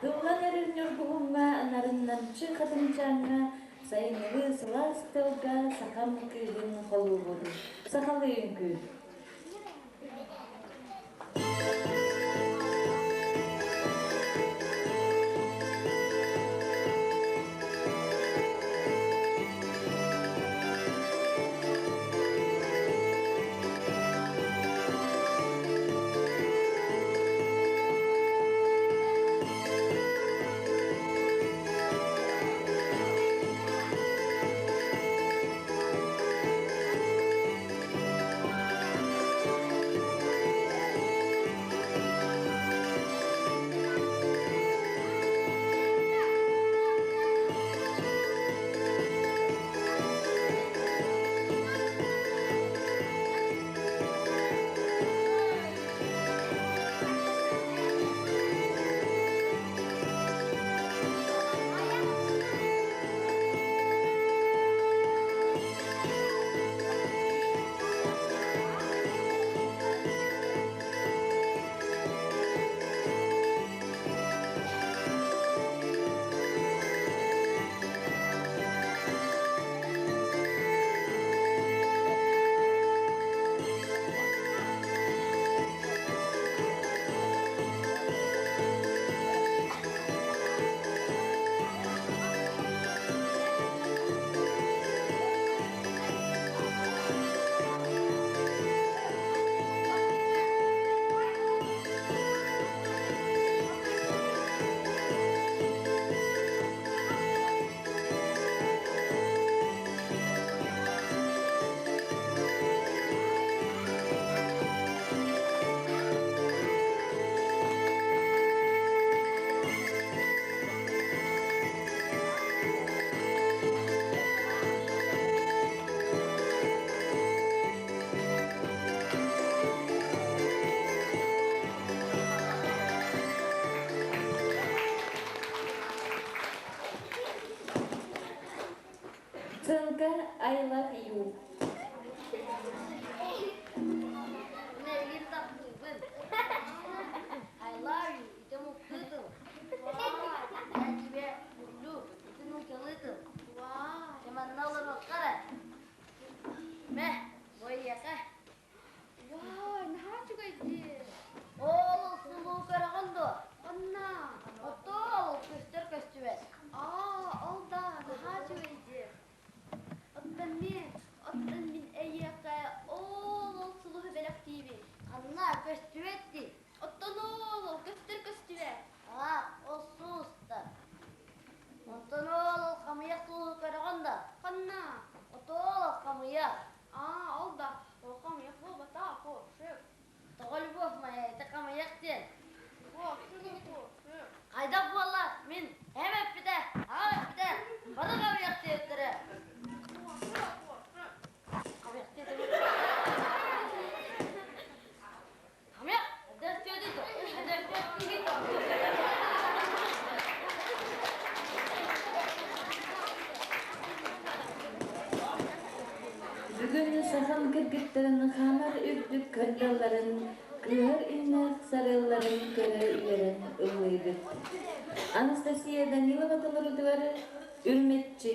Тыллан эрэр ньургуһуҥҥа нарыннамчы хатыҥчааҥҥа сайыҥҥы сылаас тыалга сахам кыыһын холуубун сахалыы үҥкүү. Сценка I love you. Мин таптыыбын. I love you. Ити омуктуу тыл. Я тебя люблю. Ити нууччалыы тыл. Дьэ манна олоруохха эрэ. Мэ, бу эйиэхэ. Вау, наһаа үчүгэй дии. Ол сулуу көрөҕүн дуо? Онна. Ото ол көстөр көстүбэт. Аа, ол да, наһаа үчүгэй дии. Хамыйах. Аа, ол да, ол хамыйах буолбатах, куопшик. Тоҕо любовь моя, это хамыйах диэн. Куопшик, куопшик. Хайдах буолла, мин эһэм эппитэ, аҕам эппитэ, бары хамыйах диэбиттэрэ. Куопшик, куопшик. Хамыйах диэтим. Хамыйах, Бүгүн сахам кыргыттарын хаамар үрдүк кырдалларын, кыыһар иннээх сарыалларын көрө үөрэн ыллыыбыт. Анастасия Данилова толорутугар Үрмэтчи.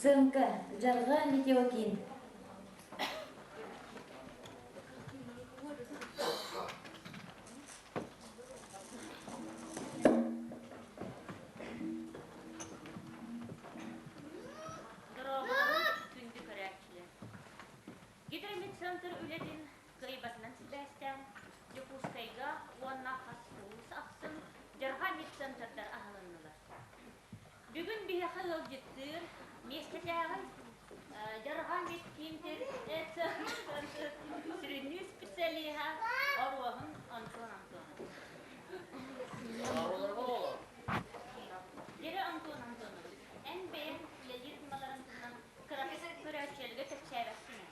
Сценка Жарга Метеокин. Дорооболорун күндү көрөөччүлэр. Гидромедцентр Медцентр үлэтин кыайбатынан сибээстээн, Дьокуускайга уонна хас улуус ахсын Дьарҕаа медцентрдар аһылыннылар. Бүгүн биһиэхэ ыалдьыттыыр миэстэтээҕи Дьарҕаа медкиин центр сүрүннүүр специалиһа Оруоһун Антон Антонович. Дьэрэ Антон Антонович, эн бэйэҥ үлэлиир ньымаларын туһунан кыратык көрөөччүлэргэ кэпсээбэккин ээ.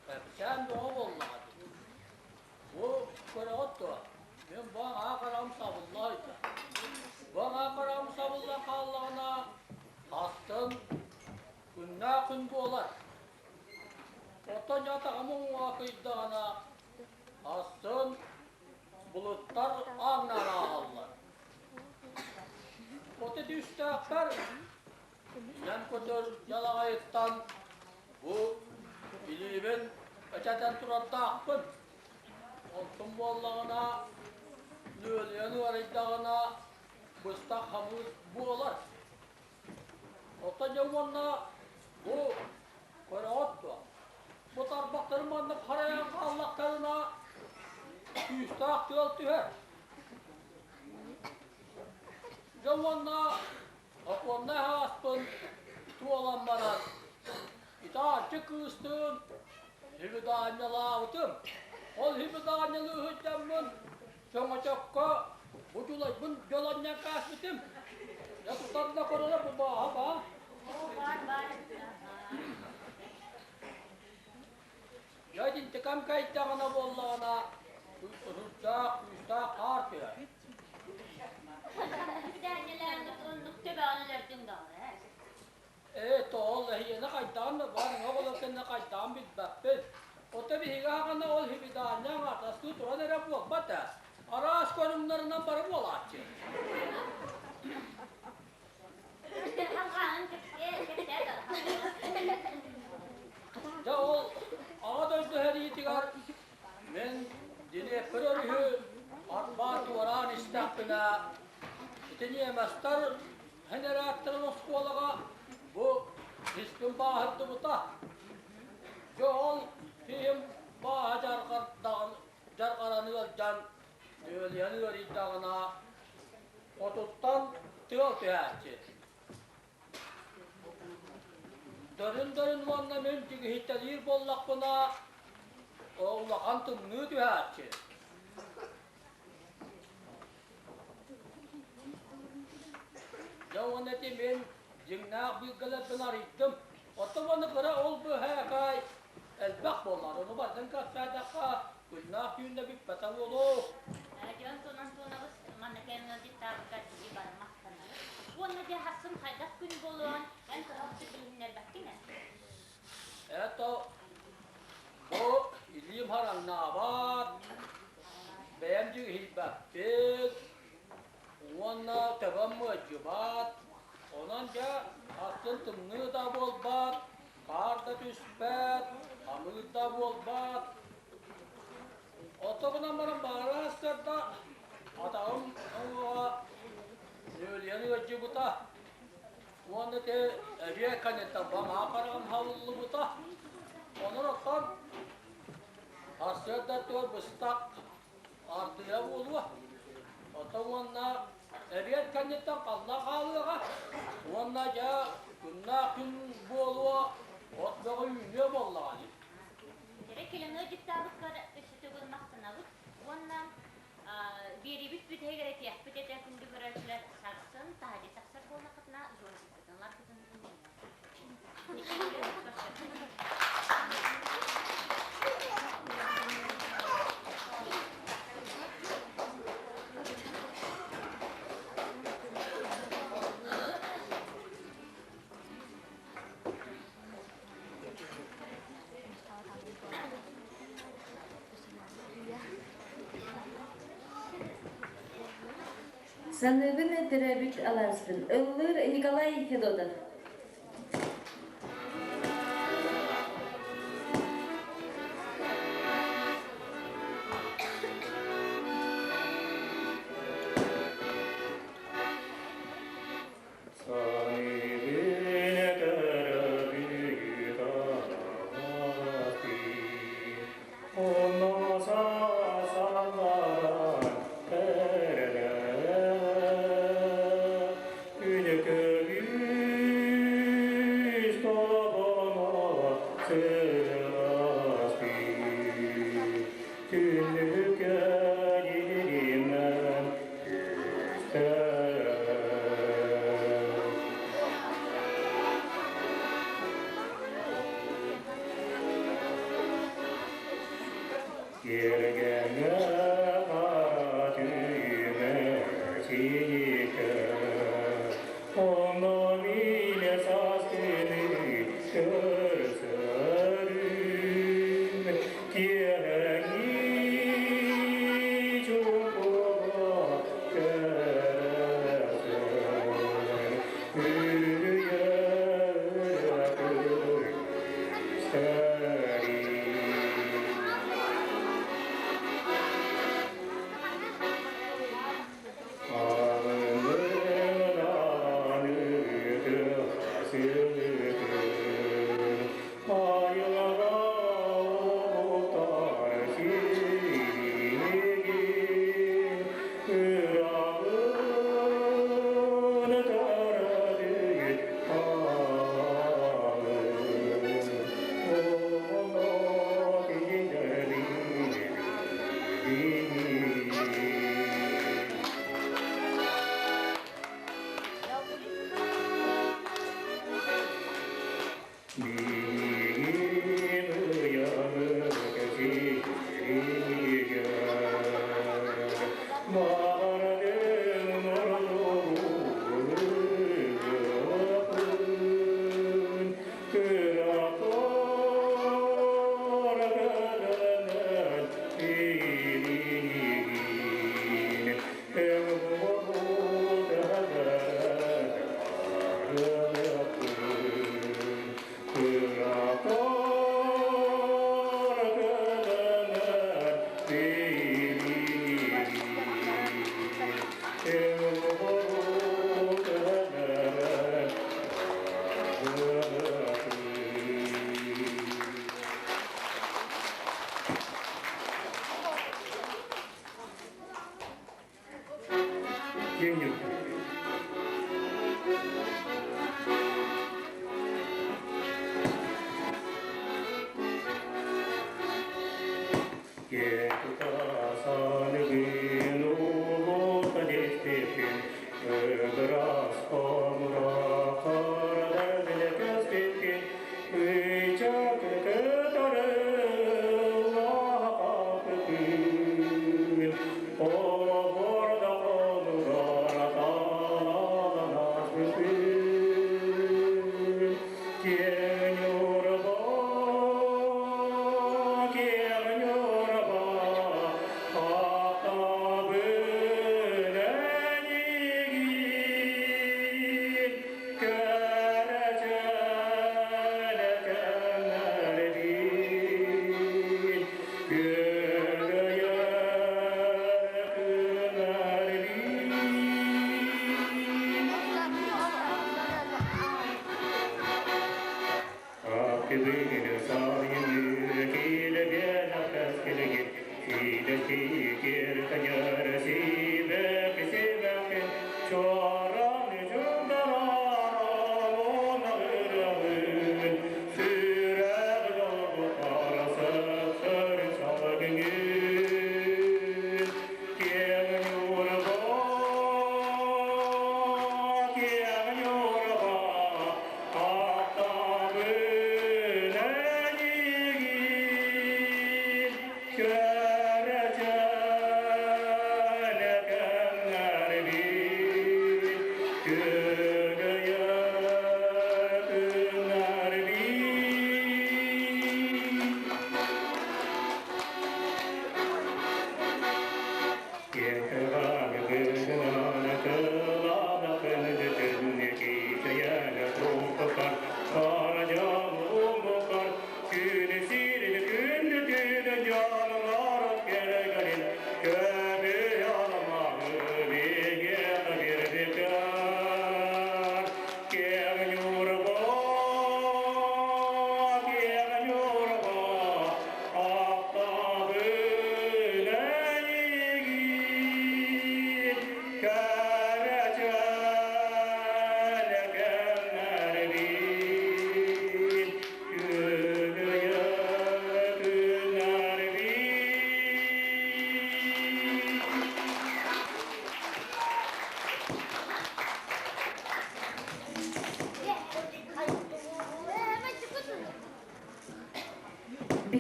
Кэпсээн бөҕө буоллаҕа дии. Бу көрөҕүт дуо? Мин бу аҥаа хараҕым сабылла сылдьар. Бу аҥаа хараҕым сабыллан хааллаҕына, хастын күннээх күн буолар. Оттон дьэ атаҕым уҥуоҕа кыйдаҕына, хастын Булуттар ааҥнаан ааһаллар. Оту түстээхтэр ийэм көтөр дьалаҕайыттан бу илиибин эчэтэн турардаахпын. Онтум буоллаҕына, нүөлүйэн ыарыйдаҕына быстах хамыыр буолар. Оттон дьэ уонна бу көрөҕүт дуо? Бу тарбахтарым маннык харайан хааллахтарына күүстээх тыал түһэр. Дьэ уонна окуоннай ааспын туолан баран итааччы кыыстыын хибидаанньалаабытым. Ол хибидаанньалыы сылдьаммын Чөҥөчөккө бу дьулайбын дьолонньон кааспытым. Дьэ тутан да көрөрө бу бааһа баа. Дьэ итинтикам кэйдэҕинэ буоллаҕына ытырдаах күүстээх хаар түһэр. Оннук төбөҕүн өлөрдүҥ даҕаны ээ. Ээ, тоол эһиэнэ хайдаан да баар, оҕолор кэннэ хайдаан билбэппин. Ото биһиги аҕана ол хибидаанньа аҥаардастыы туран эрэ буолбат ээ. Араас көрүҥнэринэн бары буолааччы. Дьэ ол Аҕа дойду сэриитигэр мин Днепр өрүһү арбаан туораан истэхпинэ, ити ньиэмэстэр Генераторын оскуолаҕа бу испин бааһырдыбыта. Дьэ ол киһим бааһа дьарҕаран ыалдьан, нүөлүйэн ыарыйдаҕына, отуттан тыал түһээччи. Дөрүн-дөрүн уонна мин дьигиһитэлиир буоллахпына, улахан тымныы түһээччи. Дьэ уонна ити мин дьиҥнээх бииргэлэрбин арыйдым. Оттон уонна кыра ол быһаакай элбэх буоллар, ону барытын кэпсээтэххэ, күннээх түүн да бүппэтэ буолуо. Дьон Антон Антонович манна кэлэн ыалдьыттаабыкка киһи бары махтанар. Уонна дьэ хассын хайдах күн буолуон эн кыһалчы билиһиннэрбэккин ээ? Это бу илиим хараҥнаабат, бэйэм дьигиһийбэппин уонна төбөм мыадьыбат. Онон дьэ атын тымныы да буолбат, хаар да түспэт, хамыыр да буолбат. Ото гынан баран баара сырда атаҕым уҥуоҕа нүөлүйэн ыалдьыбыта. Уонна ити эбиэ кэнниттэн баҥаа хараҕым хабыллыбыта. Онон оттон сарсыарда туор быстах ардыйа буолуо. Оттон уонна эбиэт кэнниттэн халлаан хаалыаҕа. Уонна дьэ күннээх күн буолуо, от бөҕө үүнүө буоллаҕа дии. Эрэ кэлэн ыалдьыттаабыккар өссө төгүл махтанабыт уонна биэриибит бүтэһигэр этиэхпит этэ күндү көрөөччүлэр сарсын таһырдьа тахсар буоллаххытына зонтиккытын ыларгытын умнумаҥ. Саныыбын төрөөбүт алааспын. Ыллыыр Николай Федотов.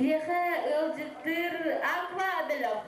Биһиэхэ ыалдьыттыыр Аква бөлөх.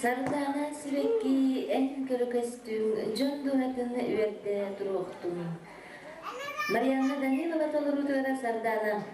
Сардаана сибэкки эн көрө көстүүҥ дьон дууһатын үөрдэ туруохтун. Марианна Данилова толоруутугар Сардаана.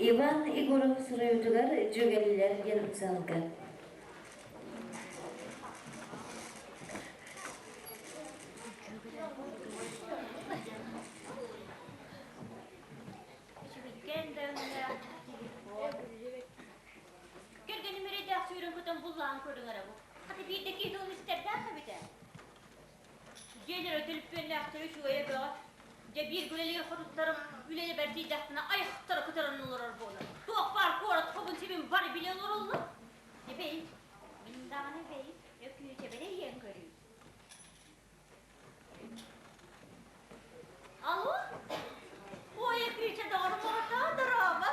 Иван Егоров суруйуутугар Дьүөгэлилэр диэн сыалга. Кэргэним эрэйдээх сүүрэн көтөн буллаан көрүҥ эрэ бу. Хата биирдэ киһи тылын истэрдээх эбитэ. Дьиэлэрэ төлүппүөннээхтэрэ үчүгэйэ бөҕө. Дьэ биир үлэлиир хотуттарым үлэлэ бэрдийдэхпинэ айахтара кытаран олорор буолар. Туох баар куорат хобун-сибин бары билэ олороллор. Дьэ бэй, мин даҕаны бэй, өкүүчэбэрэ иһэн көрүү. Алло? Ой, өкүүчэ доҕорум оҕото, дорообо.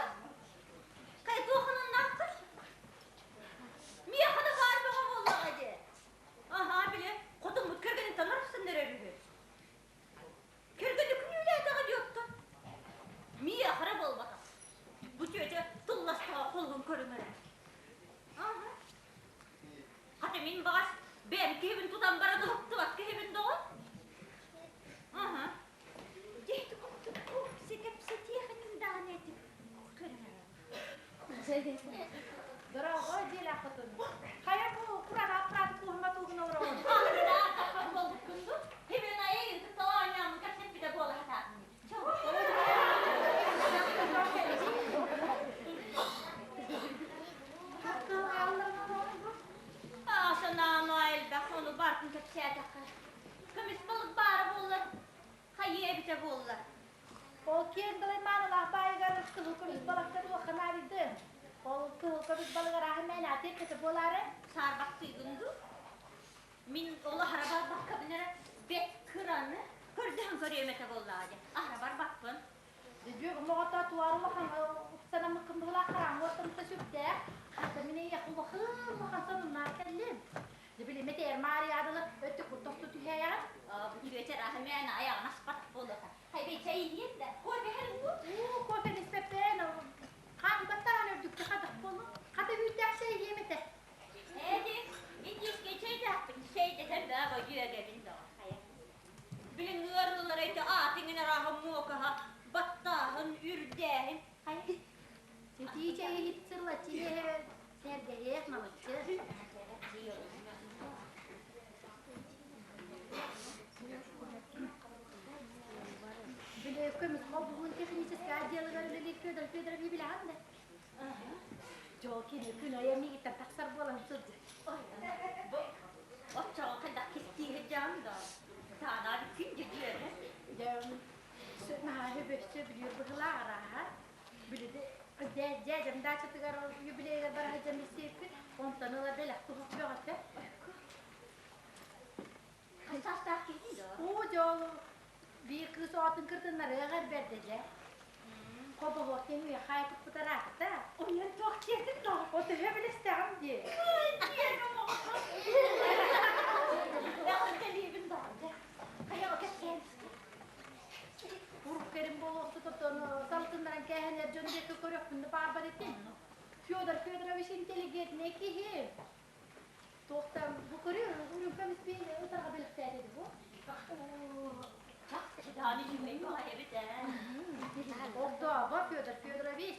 Хайдуохунуннааххын? Миэхэ да баар бөҕө буоллаҕа дии. Аһаа, били, хотуммут кэргэниттэн арахсан эрэр үһү. Кэргэни күнүүлээтэҕэ диэттэн. Миэхэ эрэ буолбатах. Бу түөтэ тылластаҕа холугун көрүҥ эрэ. Аһа. Хата мин баҕас бэйэм киһибин тутан баран ыһыктыбат киһибин доҕор. Аһа. Дьэ, кэпсэтиэх этим даҕаны этим. Көрүҥ эрэ. Дорогой диэлэххитин. Хайа бу курана аппараты кууһума тугун олороҕун? Көмүс балык баара буоллар, хайыы эбитэ буолла. Ол киэҥ далай маанылаах баайыгар кыһыл көмүс балыкка туохха наадыйдын? Ол кыһыл көмүс балыгар аһы мээнэ атыыр буолаары? Саарбахтыыгын дуу? Мин ол аһара барбаккабын эрэ бэт кыраны көрдөһөн көрүөм этэ буоллаҕа дии. Аһара барбаппын. Дьүөг моҕото туар улахан санаммыккын быһылаах хараҥа уоттаммыта сүрдээх. Хата мин эйиэхэ улахан улахан сонуннаах кэллим. Дьэ били мэтээр Маарыйаадылы өттүк тосту түһээйэҕин. Бүчүөчэр аһы мээнэ айаҕын аспатах буолуота. Хайбай чэй иһиэм да, кофе иһэриҥ дуу? Уу, кофе испэппин. Федор Федорович билэҕин да? Дьол кини күн айа миигиттэн тахсар буолан сылдьар. Бу оччоҕо хайдах кистииһи дьаам да? Таанаар күн дьүдьүөрэ. Дьэ, наһаа өбөссө билиир быһылаах арааһа. Билиди дьээдьэм даачатыгар юбилейгар бара сылдьан билсиэппит. Онтон ыла бэлэх туһах бөҕөтө. Хас саастаах киһи да? Уу дьол биир кыыс оҕотун кыртыннарыаҕа эрбэрдэ дьэ. Хобоһуох диэн үйэхэ туппутараатта. Ойон туох диэтин да? О төһө билистэҕим дии. Эҕэрдэлиибин баҕар Хайа кэпсээн. Урук кэрим буолуохсут оттон салтыннаран кээһэнэр дьон диэки көрөхпүн да баарбар этим. Федор Федорович интеллигентнэй киһи. Туохтан бу көрүөр үрүҥ көмүс биир ытарга бэлэхтээтэ бу. Чахчыдааны үһүн эбит ээ. Огдообо Федор Федорович,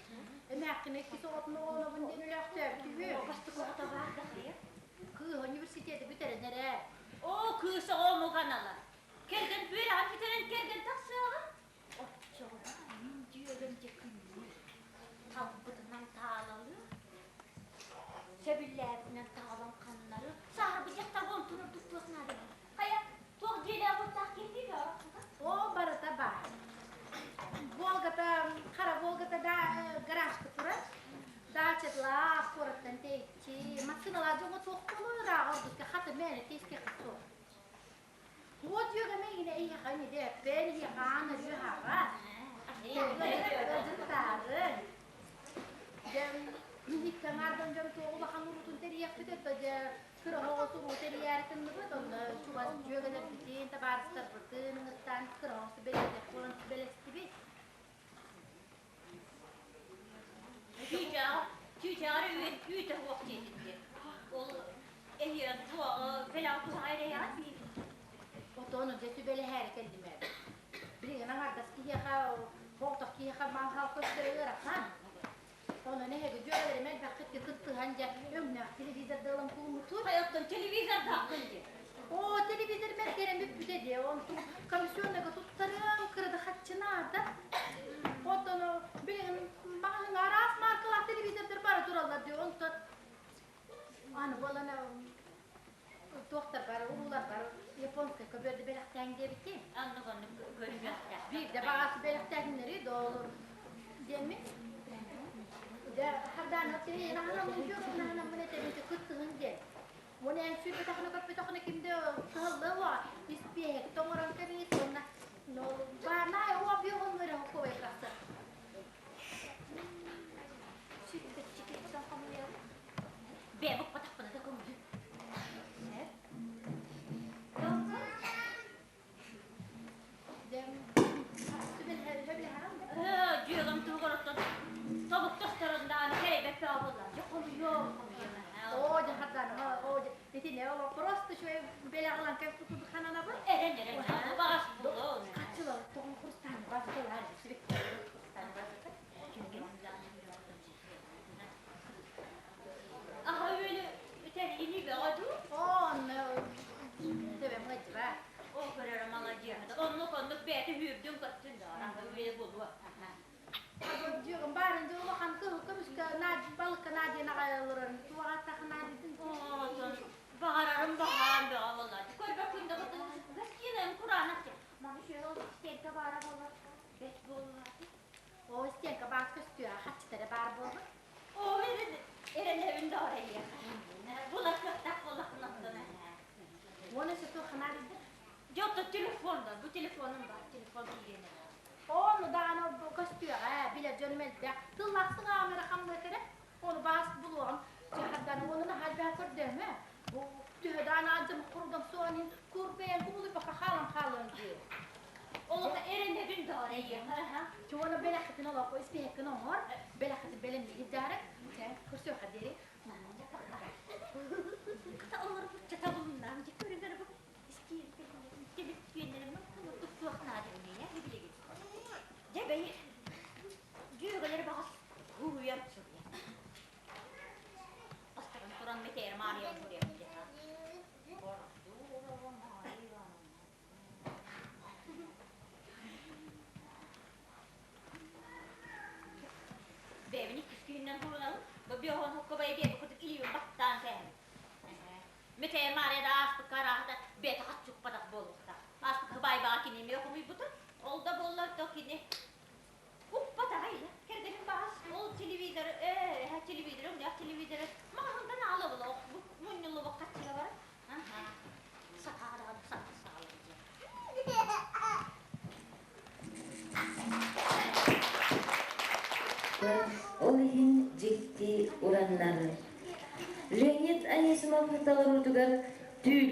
эмээххин иккис оҕотун оҕонобун диэн үлэхтээбит үһү. Бастакы оҕото баар да хайа? Кыыс университеты бүтэрэн эрэ. Оо, кыыс оҕо омук анала. Кэргэн үөрэҕин бүтэрэн кэргэн тахсыаҕа. Оччоҕуна мин дьүөгэм дьэ күннүүр. Талбытынан таалалыы, сөбүлээбитинэн таалан ханнары, саарбы дьахтар онтун ордук туох наада. Хайа, туох дьиэлээх уоттаах киһи да? Оо, барыта баар. Волгата, хара Волгата да гаражка турар. Даачатлаах куораттан тэйиччи. Массыыналаах дьоҥҥо туох буолуо ырааҕа ордукка хата мээнэ тиэскэ суох. Вот дьүөгэм эйигинэ эйиэхэ инидэппэн, эйиэхэ аан өрүү аһаҕас. Ыалдьыттаарын. Дьэ, икки аҥаардан дьон туох улахан уруутун тэрийиэхпит этэ, дьэ, кыра оҕо уруу тэрийээри тынныбыт, онно чугас дьүөгэлэрбитин, табаарыстарбытын ыҥыртаан кыра оҕо бэлиэтэх буолан бэлэстибит. Чүүчээҕэ, чүүчээҕэр үүтэ суох диэтин диэн. Ол эһиэн бэлэҕи туһаҕа эрэйэҕит диибин. Отону дьэ сүбэлэһээри кэллим ээ. Билигин аҥардас киһиэхэ, соҕотох киһиэхэ маал көстөрө ыарахан. Онон эһиги дьүөгэлэрим элбэххит кыттыһан дьэ өҥнөөх телевизорда ылан кулумутуй. Хайаттан телевизордааххын диэн. Оо, телевизор мэргэрэн бүппүтэ дии. Онтум комиссионныйга туттарыам, кырада хаччы наада. Оттон билигин маҕаһыыҥҥа араас маркалаах телевизордар бара тураллар дии. Онтон аны буолан туохтар бар, уруулар бар, японскай көбүөрдү бэлэхтээн диэбитим. Оннук оннук көрүнүөхтээх. Биирдэ баҕас бэлэхтээһиннэри доллар диэммин. Дьэ, хардаана наһанаммын этэбин кыттыһын диэн. Уонна эн сүүрбэтэххинэ көппөтөххүнэ ким да кыһаллыа испиэһэк тоҥорон кэбиһит уонна баарнай уо биоҕун эрэ хокуой тахсар. Сүүрбэччикиттэн хомуйабын. Бэйэ букпатахпына да көҥүлүм. Дьүөгэм туһугар оттон тобуктасторундаан кэйбэккэ буолла. Дьэ хомуйуом, хомуйуом. Оо, дьэ хардаана, оо, дьэ итинэ олох просто үчүгэй бэлэҕилан кэс туту хананабын. Эрэн, эрэн, баҕас буолуо. Хаччылар тоҕон хрусталь базатылар, хрусталь базата. Аха үөлү тэрийини бөҕө дуу? Онно төбөм ыдьыба. Ол көрөрө маладьыаһа. Оннук оннук бэйэтэ үүрдүн көттүн да аха үөлэ буолуо. Дьүөгүм баарын дьэ улахан кыһыл көмүскэ балыкка наадыйан аҕай олорорун туох аттаах наадыйдын. Баҕарарым баҕаан бөҕө буолла. Көрбөккүн да гостиныйым кураанах Маны шөһө ол стенка баара буолар. Бэт буолла. О, стенка баас көстүө, хаччытара баар буолла. Оо, эрэнэбин да орайыаха. Булар кыахтаах буоллахпын Уонна сөтүө ханаадыйда. Дьэ, оттон телефон да, бу телефонум бар, телефон киирэн Ону даҕаны көстүөҕэ, билэр дьонум элбэх. Тыллаахсыҥ аҕам эрэ хамныа эрэ. Ону баас булуоҕум. Чахардан уонун аһаат көрдөмө. Бу төһө даҕаны алдьаммыт курдук суоҕун курбэйэн кубулуйбакка хаалан хаалыан дии. Олоха эрэнэбин да орайыаха. Чуона бэлэххитин олоххо испиэһэккин оҥор, бэлэххитин бэлэмниир дьаарык. Чэ, көрсүөххэ диэри. Хата олорбучча табылыннаам дьэ көрүҥэр бу телефоннарым туох наада билигин билигин. Дьэ бэйи дьүөгэлэр баҕас уһуйан суруйар. Бастакан туран метээр Мария буруйар Биоһон хоккобай биэбэ курдук илиибин баттаан кээһэбин. Митээ Маарыйа да ааспыкка арааһата бэйэтэ хаччыппатах буолуохтаах. Ааспыкка баайбаҕа кини эмиэ хомуйбута. Ол да буоллар то кини укпатаҕа илэ. Кэргэним баҕас ол телевизор ээ телевизор өҥнөөх телевизоры маҕаһыынтан аҕалабыла мунньуллубут хаччыга баран. Аха. Сахаҕа саха саҕалар дьэ. Ол иһин дьикти ураннар. Леонид Анисимов толоруутугар түүл.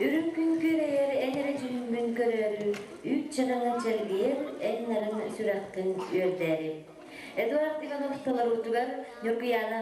Үрүҥ күн күөрэйэр эн эрэ дьүһүммүн көрөөрү, үүт чараҥа чэлгийэр эн нарын сүрэххин үөрдээри. Эдуард Иванов толоруутугар Ньургуйаана.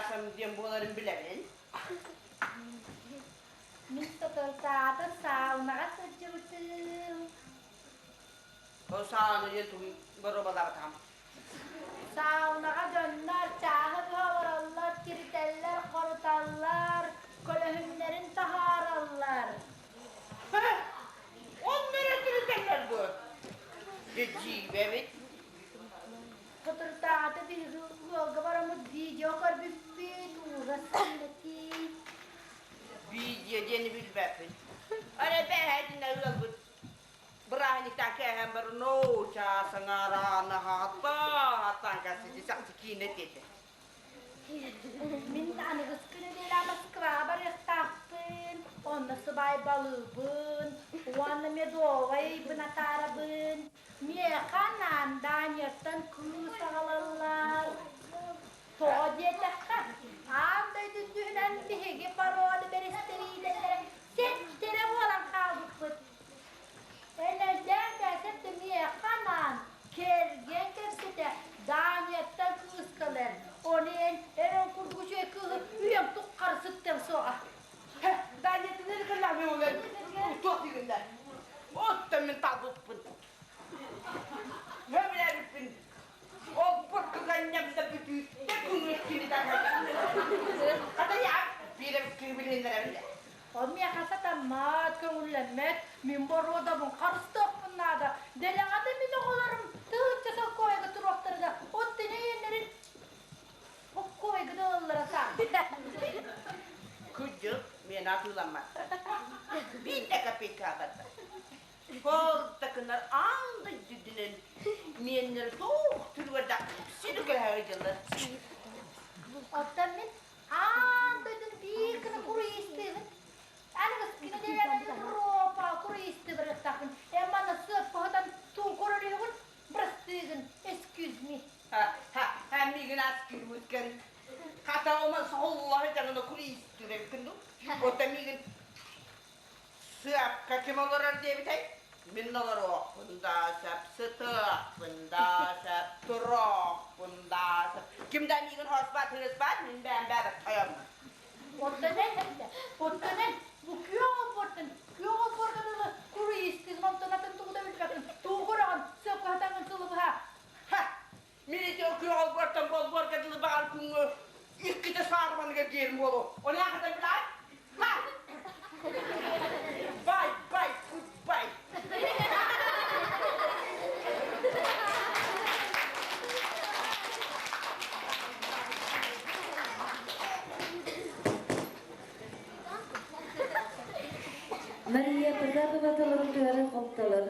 Дашам диэн буоларын билэбин. Мин соторутааҕыта саунаҕа сылдьыбытым. Ол сауна диэн тугун боруобалаабатаҕым. Саунаҕа дьоннор чааһы быһа олороллор, тиритэллэр, хоруталлар, көлөһүннэрин таһаараллар. Ол мөрө тиритэллэр дуо? Дьэ дьиибэ эбит. Соторутааҕыта биһиги ыалга бараммыт видео көрбүппүт, ужас сэммэтий. Видео диэни билбэппин. Арай бэһээтинэ ыалбыт бырааһынньыктаан кээһэн баран, оо, чаас аҥаараана хатаа, хатаан сахсы киинэ диэтэ. Мин аныгыс күнү Москваҕа барыахтаахпын, онно сыбаайбалыыбын, уонна медовайбын атаарабын. Миэхэ анаан Данияттан кыыс аҕалаллар. Тоҕо диэтэххэ, аан дойду үрдүнэн биһиги пароли бэрэстэбиитэллэрэ сэттэрэ буолан хаалбыппыт. Энэлдээн бээсэп да миэхэ анаан кэргэн кэпсэтэ Данияттан кыыс кэлэр. Ону эн эрэн курдук үчүгэй кыыһы үйэм туххары сыттыам суоҕа. Даниятын эргиллээми олен туох диигиннэр? Оттон мин талбыппын. Сөбүлээбиппин. Олбур кыганньам да бүтүүттэ күҥүс кини Хата я биирэ кыыбилиннэрэбин да. Ол миэхэ сатаммат, көҥүллэммэт, мин боруодабын харыстыахпын наада. Дэлэҕэ да мин оҕолорум тыһыынча солкуойга туруохтара да, оттон эйиэннэрин Боккуойга да ылаллара саа. Кырдьык, миэнэ атыыламматтар. Биир да копейка барбат. Холтакынар аан да үрдүнэн миэннэр туох түрүгэрдээх сири көһөөрү дьыллар. Оттон мин аан дойдуну биир гына куруйстыыбын. Аныгыс кинилэр Европа куруйсты барыахтаахпын. Эн манна сыаппаһытан туу көрөрүһүгүн, бырастыыгын, excuse me. Миигин астыыбыткын. Хата соһуллаһы дьаҥына куруйстыыр эбиккин дуу. Оттон миигин сыапка ким олорор диэбитэй? Мин олоруохпун да сөп, сытыахпын да сөп, туруохпун да сөп. Ким да миигин хоспат, хырыспат, мин бэйэм бэйэбэр тойоммун. Оттон эн, оттон эн бу күөх олбуортан, күөх олбуорга дылы круизтыгын, онтон атын тугу да билбэккин, тугу көрөҕүн, сыапка сатаҥҥын сылы быһа. Ха! Мин ити күөх олбуортан болбуорга дылы баҕар күҥҥэ иккитэ саарбаныгар диэрим буолуо. Ону аахата билаат? Ха! Бай, бай, goodbye. Мария Потапова толорутугар хоптолор.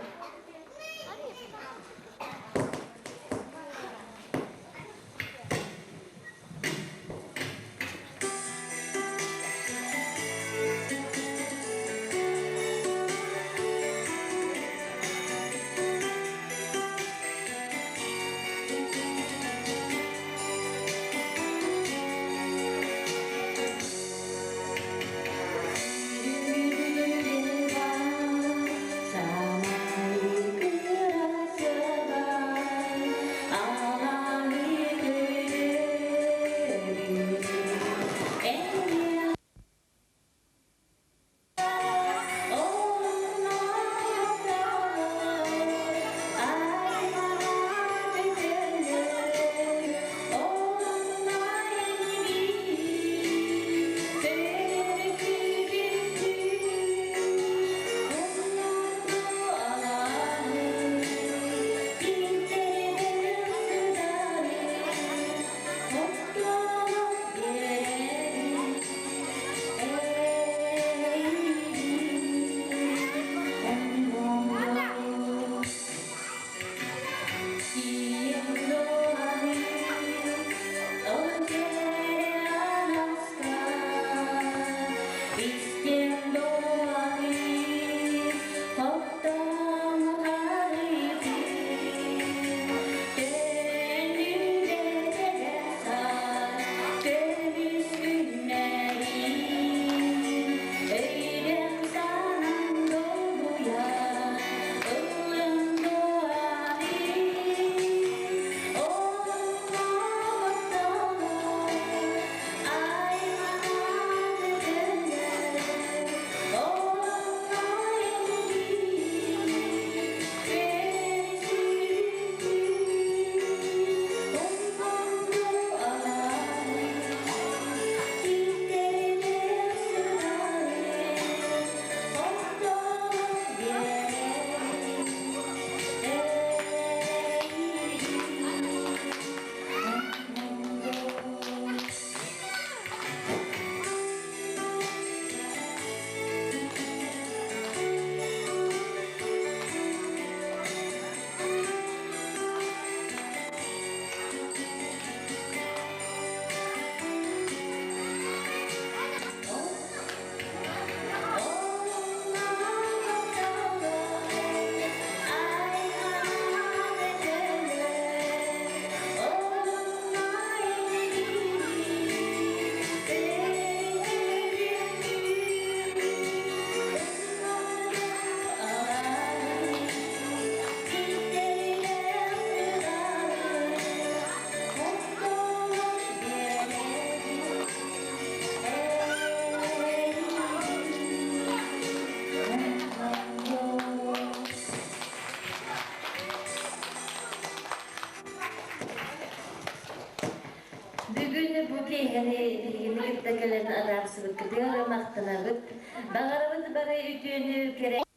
кытта кэлэн атаарсыбыккытыгар махтанабыт. Баҕарабыт бары үтүөнү, кэрэ.